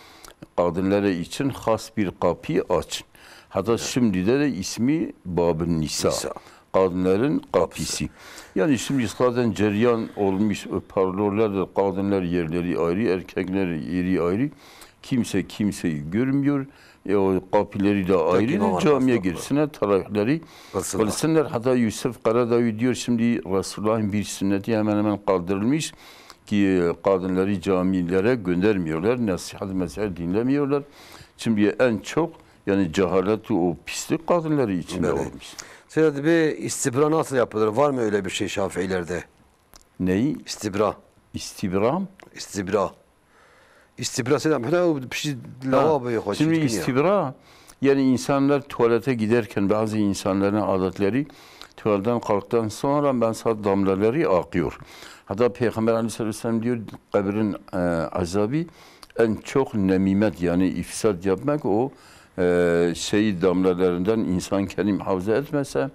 Kadınlara için has bir kapıyı açın. Hatta şimdi de, de ismi Babın Nisa. Nisa. Kadınların kapısı. Yani şimdi zaten ceryan olmuş, e, parlorlar da kadınlar yerleri ayrı, erkekler yeri ayrı. Kimse kimseyi görmüyor. E, o kapıları da ayrı, camiye girsinler, teravihleri kılsınlar. Hatta Yusuf Karadavi diyor şimdi Resulullah'ın bir sünneti hemen hemen kaldırılmış ki, e, kadınları camilere göndermiyorlar, nasihat, nasihat dinlemiyorlar. Şimdi en çok yani cehalet, o pislik kadınları içinde olmuş. Seyda, bir istibra nasıl yapılır? Var mı öyle bir şey Şafiilerde? Neyi? İstibra. İstibra? İstibra. İstibra, Seyda, hena o piştî lawabê xwe çêdikin ya. Şimdi istibra, yani insanlar tuvalete giderken bazı insanların adetleri, tuvaletten kalktıktan sonra mesela damlaları akıyor. Hatta Peygamber aleyhisselam diyor, kabrin, e, azabı en çok nemimet, yani ifsad yapmak, o, e, şey damlalarından insan kendini muhafaza etmese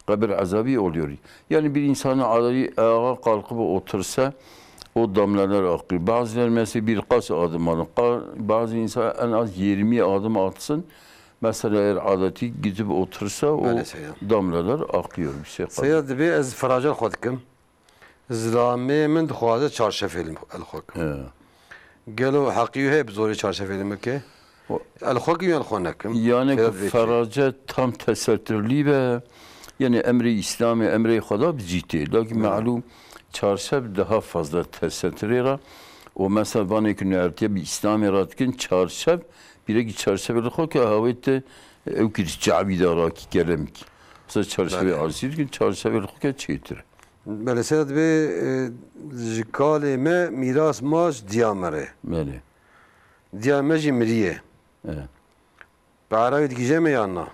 kabir azabı oluyor. Yani bir insanın adeti ayağa kalkıp otursa o damlalar akıyor. Bazıları mesela birkaç adım alın. Ka-, bazı insan en az yirmi adım atsın. Mesela eğer adeti gidip otursa o damlalar akıyor. Bir şey kalmıyor. Seyda, dibê ez feraca xwe dikim. Zilamê min dixwaze çarşef el, el xwe kim. He. Gelo heqî wî heye bi zorê çarşef el min ke? O El xwe kim yan xwe nekim? Yani Sebep vê çi? Ferace tam tesettürlü ve yani emri İslam'ı, emri Xweda bi cîtê. Lakin malum çarşef daha fazla tesettürê ra. O mesela vanê ki nuertiye bi İslam'ı ra dikin çarşef, bire ki çarşef el xwe ke hawê te ew ki çavî da ra ki kelem ki. Mesela çarşefê arsî dikin çarşef el xwe ke çêtir. Belê, sê dibê, e, ji kalê me mîras ma ji diya me re. Belê. Diya me jî miriye. Evet. Para wî digije me yan na?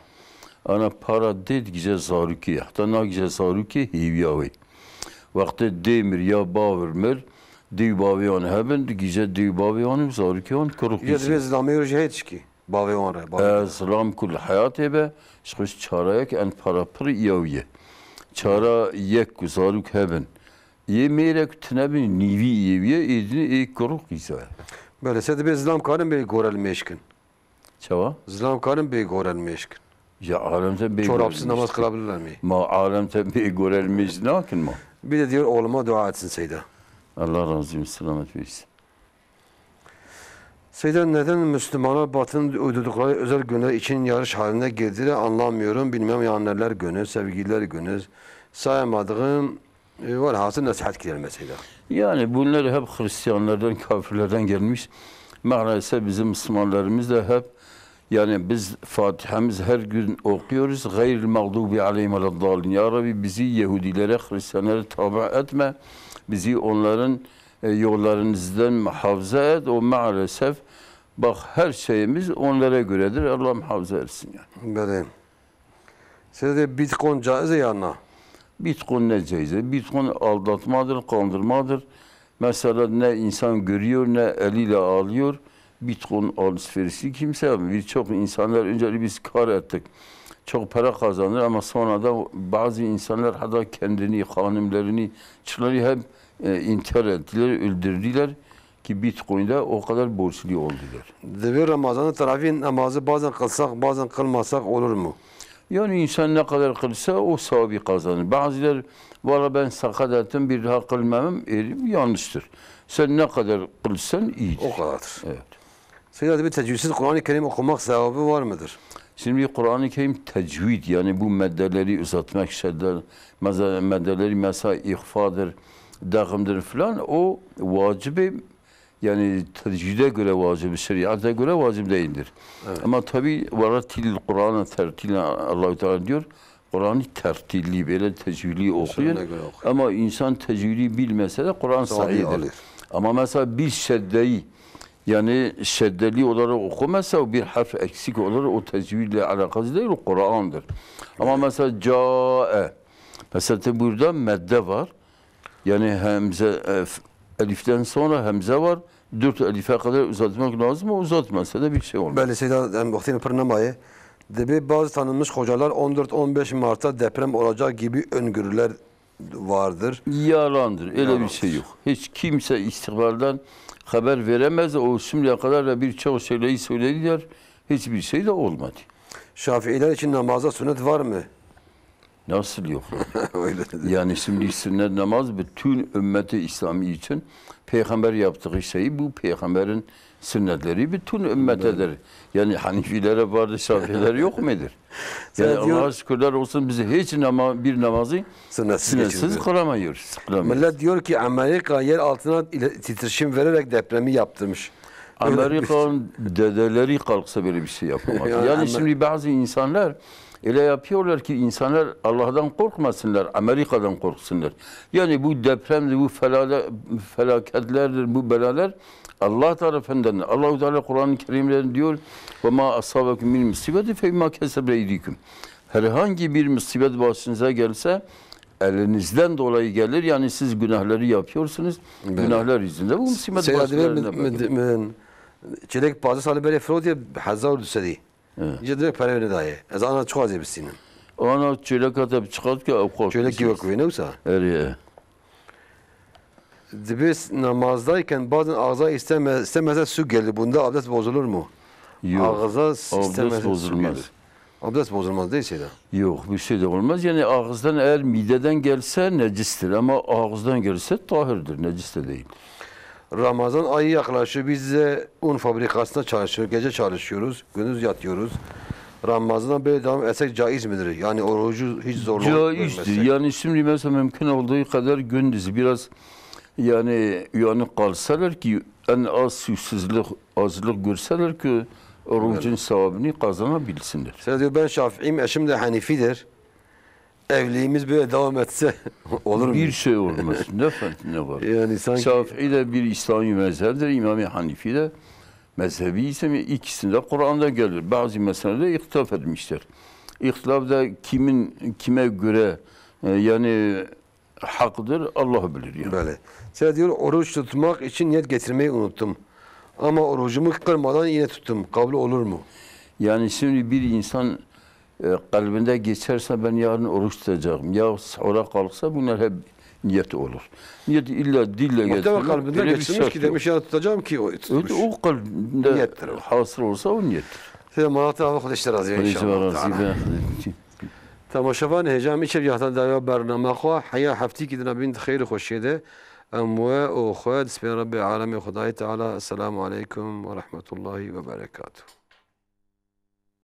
Ana para dê digije zarokê. Heta nagije zarokê hêviya wê. Wextê dê mir ya bavir mir, dê û bavê wan hebin, digije dê û bavê wan û zarokê wan kuruk. Ya dibê zilamê wê jî heye tişkî. Bavê wan re, bavê wan re. Ez zilam ku li heyatê be, ji xwe çara yek en para pir ya wî ye. Çara yek ku zarok hebin. Yê mêrek tune bin nîvî yê wî ye, ê din ê kuruk qîza ye. Belê, se dibê zilam karin bê gore li mêşkin. Çawa? Zilam karin bê gore li mêşkin. Ya alem te bê gore li mêşkin. Çorapsız namaz kılabilirler mi? Ma alem te bê gore li mêş nakin ma. Bir de diyor oğluma dua etsin Seyda. Allah razı olsun, selamet versin. Seyda, neden Müslümana Batı'nın uydurdukları özel günler için yarış haline girdiler anlamıyorum. Bilmem yani neler günü, sevgililer günü, sayamadığım, e, velhasıl nasihat gidelim mesela. Yani bunlar hep Hristiyanlardan, kafirlerden gelmiş. Maalesef bizim Müslümanlarımız da hep, yani biz Fatiha'mız her gün okuyoruz. Gayril mağdubi aleyhim veleddallin. Ya Rabbi, bizi Yahudilere, Hristiyanlara tabi etme. Bizi onların e, yollarınızdan muhafaza et. O maalesef, bak, her şeyimiz onlara göredir. Allah muhafaza etsin yani. Belê. Seyda, Bitcoin caiz e ya na? Bitcoin ne caiz e? Bitcoin aldatmadır, kandırmadır. Mesela ne insan görüyor, ne eliyle alıyor. Bitcoin alışverişi kimse yapmıyor. Birçok insanlar önce biz kar ettik. Çok para kazanır ama sonra da bazı insanlar hatta kendini, hanımlarını, çocukları hep, e, intihar ettiler, öldürdüler ki Bitcoin'de o kadar borçlu oldular. Divê Ramazan'da teravîh namazı bazen kılsak, bazen kılmasak olur mu? Yani insan ne kadar kılsa o sevabı kazanır. Bazıları, "Valla ben sakat ettim, bir daha kılmamam", e, yanlıştır. Sen ne kadar kılsan iyidir. O kadardır. Evet. Seyda, bir tecvidsiz Kur'an-ı Kerim okumak sevabı var mıdır? Şimdi Kur'an-ı Kerim tecvid, yani bu maddeleri uzatmak, şedde-, meze-, maddeleri mesela ihfadır, dağımdır filan, o vacibi, yani tecvide göre vacibi, şeriata göre vacip değildir. Evet. Ama tabi, "Verettilil Kur'ane tertila", Allahu Teala diyor, Kur'an'ı tertilli, böyle tecvidli okuyun. Usulüne göre okuyun. Ama insan tecvidi bilmese de Kur'an sahidir. Alır. Ama mesela bir şeddeyi, yani şeddeli olarak okumasa, o bir harf eksik olur, o tecvidle alakası değil, o Kur'an'dır. Ama mesela cae, mesela te burada medde var. Yani hemze, e, f-, eliften sonra hemze var. Dört elife kadar uzatmak lazım, o uzatmasa da bir şey olmaz. Belê Seyda, em wextê me pir nemaye. Dibê bazı tanınmış hocalar on dört on beş Mart'ta deprem olacağı gibi öngörüler vardır. Yalandır. Öyle bir şey yok. Yalandır. Hiç kimse istikbalden haber veremez. O şimdiye kadar da birçok şeyleri söylediler. Hiçbir şey de olmadı. Şafiiler için namazda sünnet var mı? Nasıl yok? Öyle dedi. Yani şimdi sünnet namaz bütün ümmeti İslami için peygamber yaptığı şey bu. Peygamberin sünnetleri bütün ümmetedir. Evet. Yani Hanefilere vardı, Şafiilere yok mudur? Sen Yani diyor Allah'a şükürler olsun, biz hiç nama-, bir namazı Sünnetsiz sünnetsiz geçirmiyor. kılamıyoruz. Kılamıyoruz. Millet diyor ki Amerika yer altına ile-, titreşim vererek depremi yaptırmış. Öyle bir Amerika'nın dedeleri kalksa böyle bir şey yapamaz. Yani Yani Amer- şimdi bazı insanlar öyle yapıyorlar ki insanlar Allah'tan korkmasınlar, Amerika'dan korksunlar. Yani bu depremdir, bu felale-, felaketlerdir, bu belalar Allah tarafından. Allahu Teala Kur'an-ı Kerim'de diyor, "Ve ma asabekum min musibeti fe bima kesebet eydikum." Herhangi bir musibet başınıza gelse, elinizden dolayı gelir. Yani siz günahları yapıyorsunuz. Belê. Günahlar yüzünden bu musibet Seyda, başlarına dibê min, min, bakın. min, çêlek pazdeh salî berê firotiye hezar û du sedî. Evet. Ji direk pere wê nedaye. Ez ana çiqas ê bistînim. Ana çêleka te bi çiqas ke ew xwe Çêlekî bistînim. Wek wê ne wisa? Erê. Dibê s-, namazdayken bazen ağza isteme-, istemezse su gelir. Bunda abdest bozulur mu? Yok. Ağza s-, Abdest istemezse su bozulmaz. gelir. Abdest bozulmaz değil Seyda. Yok, bir şey de olmaz. Yani ağızdan eğer mideden gelse necistir ama ağızdan gelse tahirdir, necis de değil. Ramazan ayı yaklaşıyor. Biz de un fabrikasında çalışıyoruz. Gece çalışıyoruz, gündüz yatıyoruz. Ramazan'da böyle devam etsek caiz midir? Yani orucu hiç zorluk Caizdir. vermezsek. Yani şimdi mesela mümkün olduğu kadar gündüz biraz yani uyanık kalsalar ki en az susuzluk, azlık görseler ki orucun Evet. sevabını kazanabilsinler. Sen diyor, "Ben Şafii'yim, eşim de Hanefidir." evliliğimiz böyle devam etse olur mu? Bir şey olmaz. Ne fark ne var? Yani sanki Şafii de bir İslami mezheptir, İmam-ı Hanifi de mezhebi ise ikisinde Kur'an'da gelir. Bazı meselelerde ihtilaf etmişler. İhtilaf da kimin kime göre e, yani hakkıdır Allah bilir yani. Böyle. Şöyle diyor, oruç tutmak için niyet getirmeyi unuttum. Ama orucumu kırmadan yine tuttum. Kabul olur mu? Yani şimdi bir insan e, kalbinde geçerse ben yarın oruç tutacağım ya sahura kalksa bunlar hep niyet olur. Niyet illa dille Muhtemelen getirmek kalbinde böyle bir geçirmiş şart ki yok. demiş ya tutacağım ki o Evet, tutmuş. o kalbinde Niyettir o. hasıl olsa o niyettir. Size manatı hava kardeşler razı Neyse, inşallah. razı Teala. ben. Temaşevan hêja em îçev ya hatan dawa bernama xwe heya heftîkî din bin di xeyr û xweşiyê de em we û xwe dispên Rebbê alemê Xwedayê Teala. Esselamu aleykum ve rahmetullahi ve berekatuh.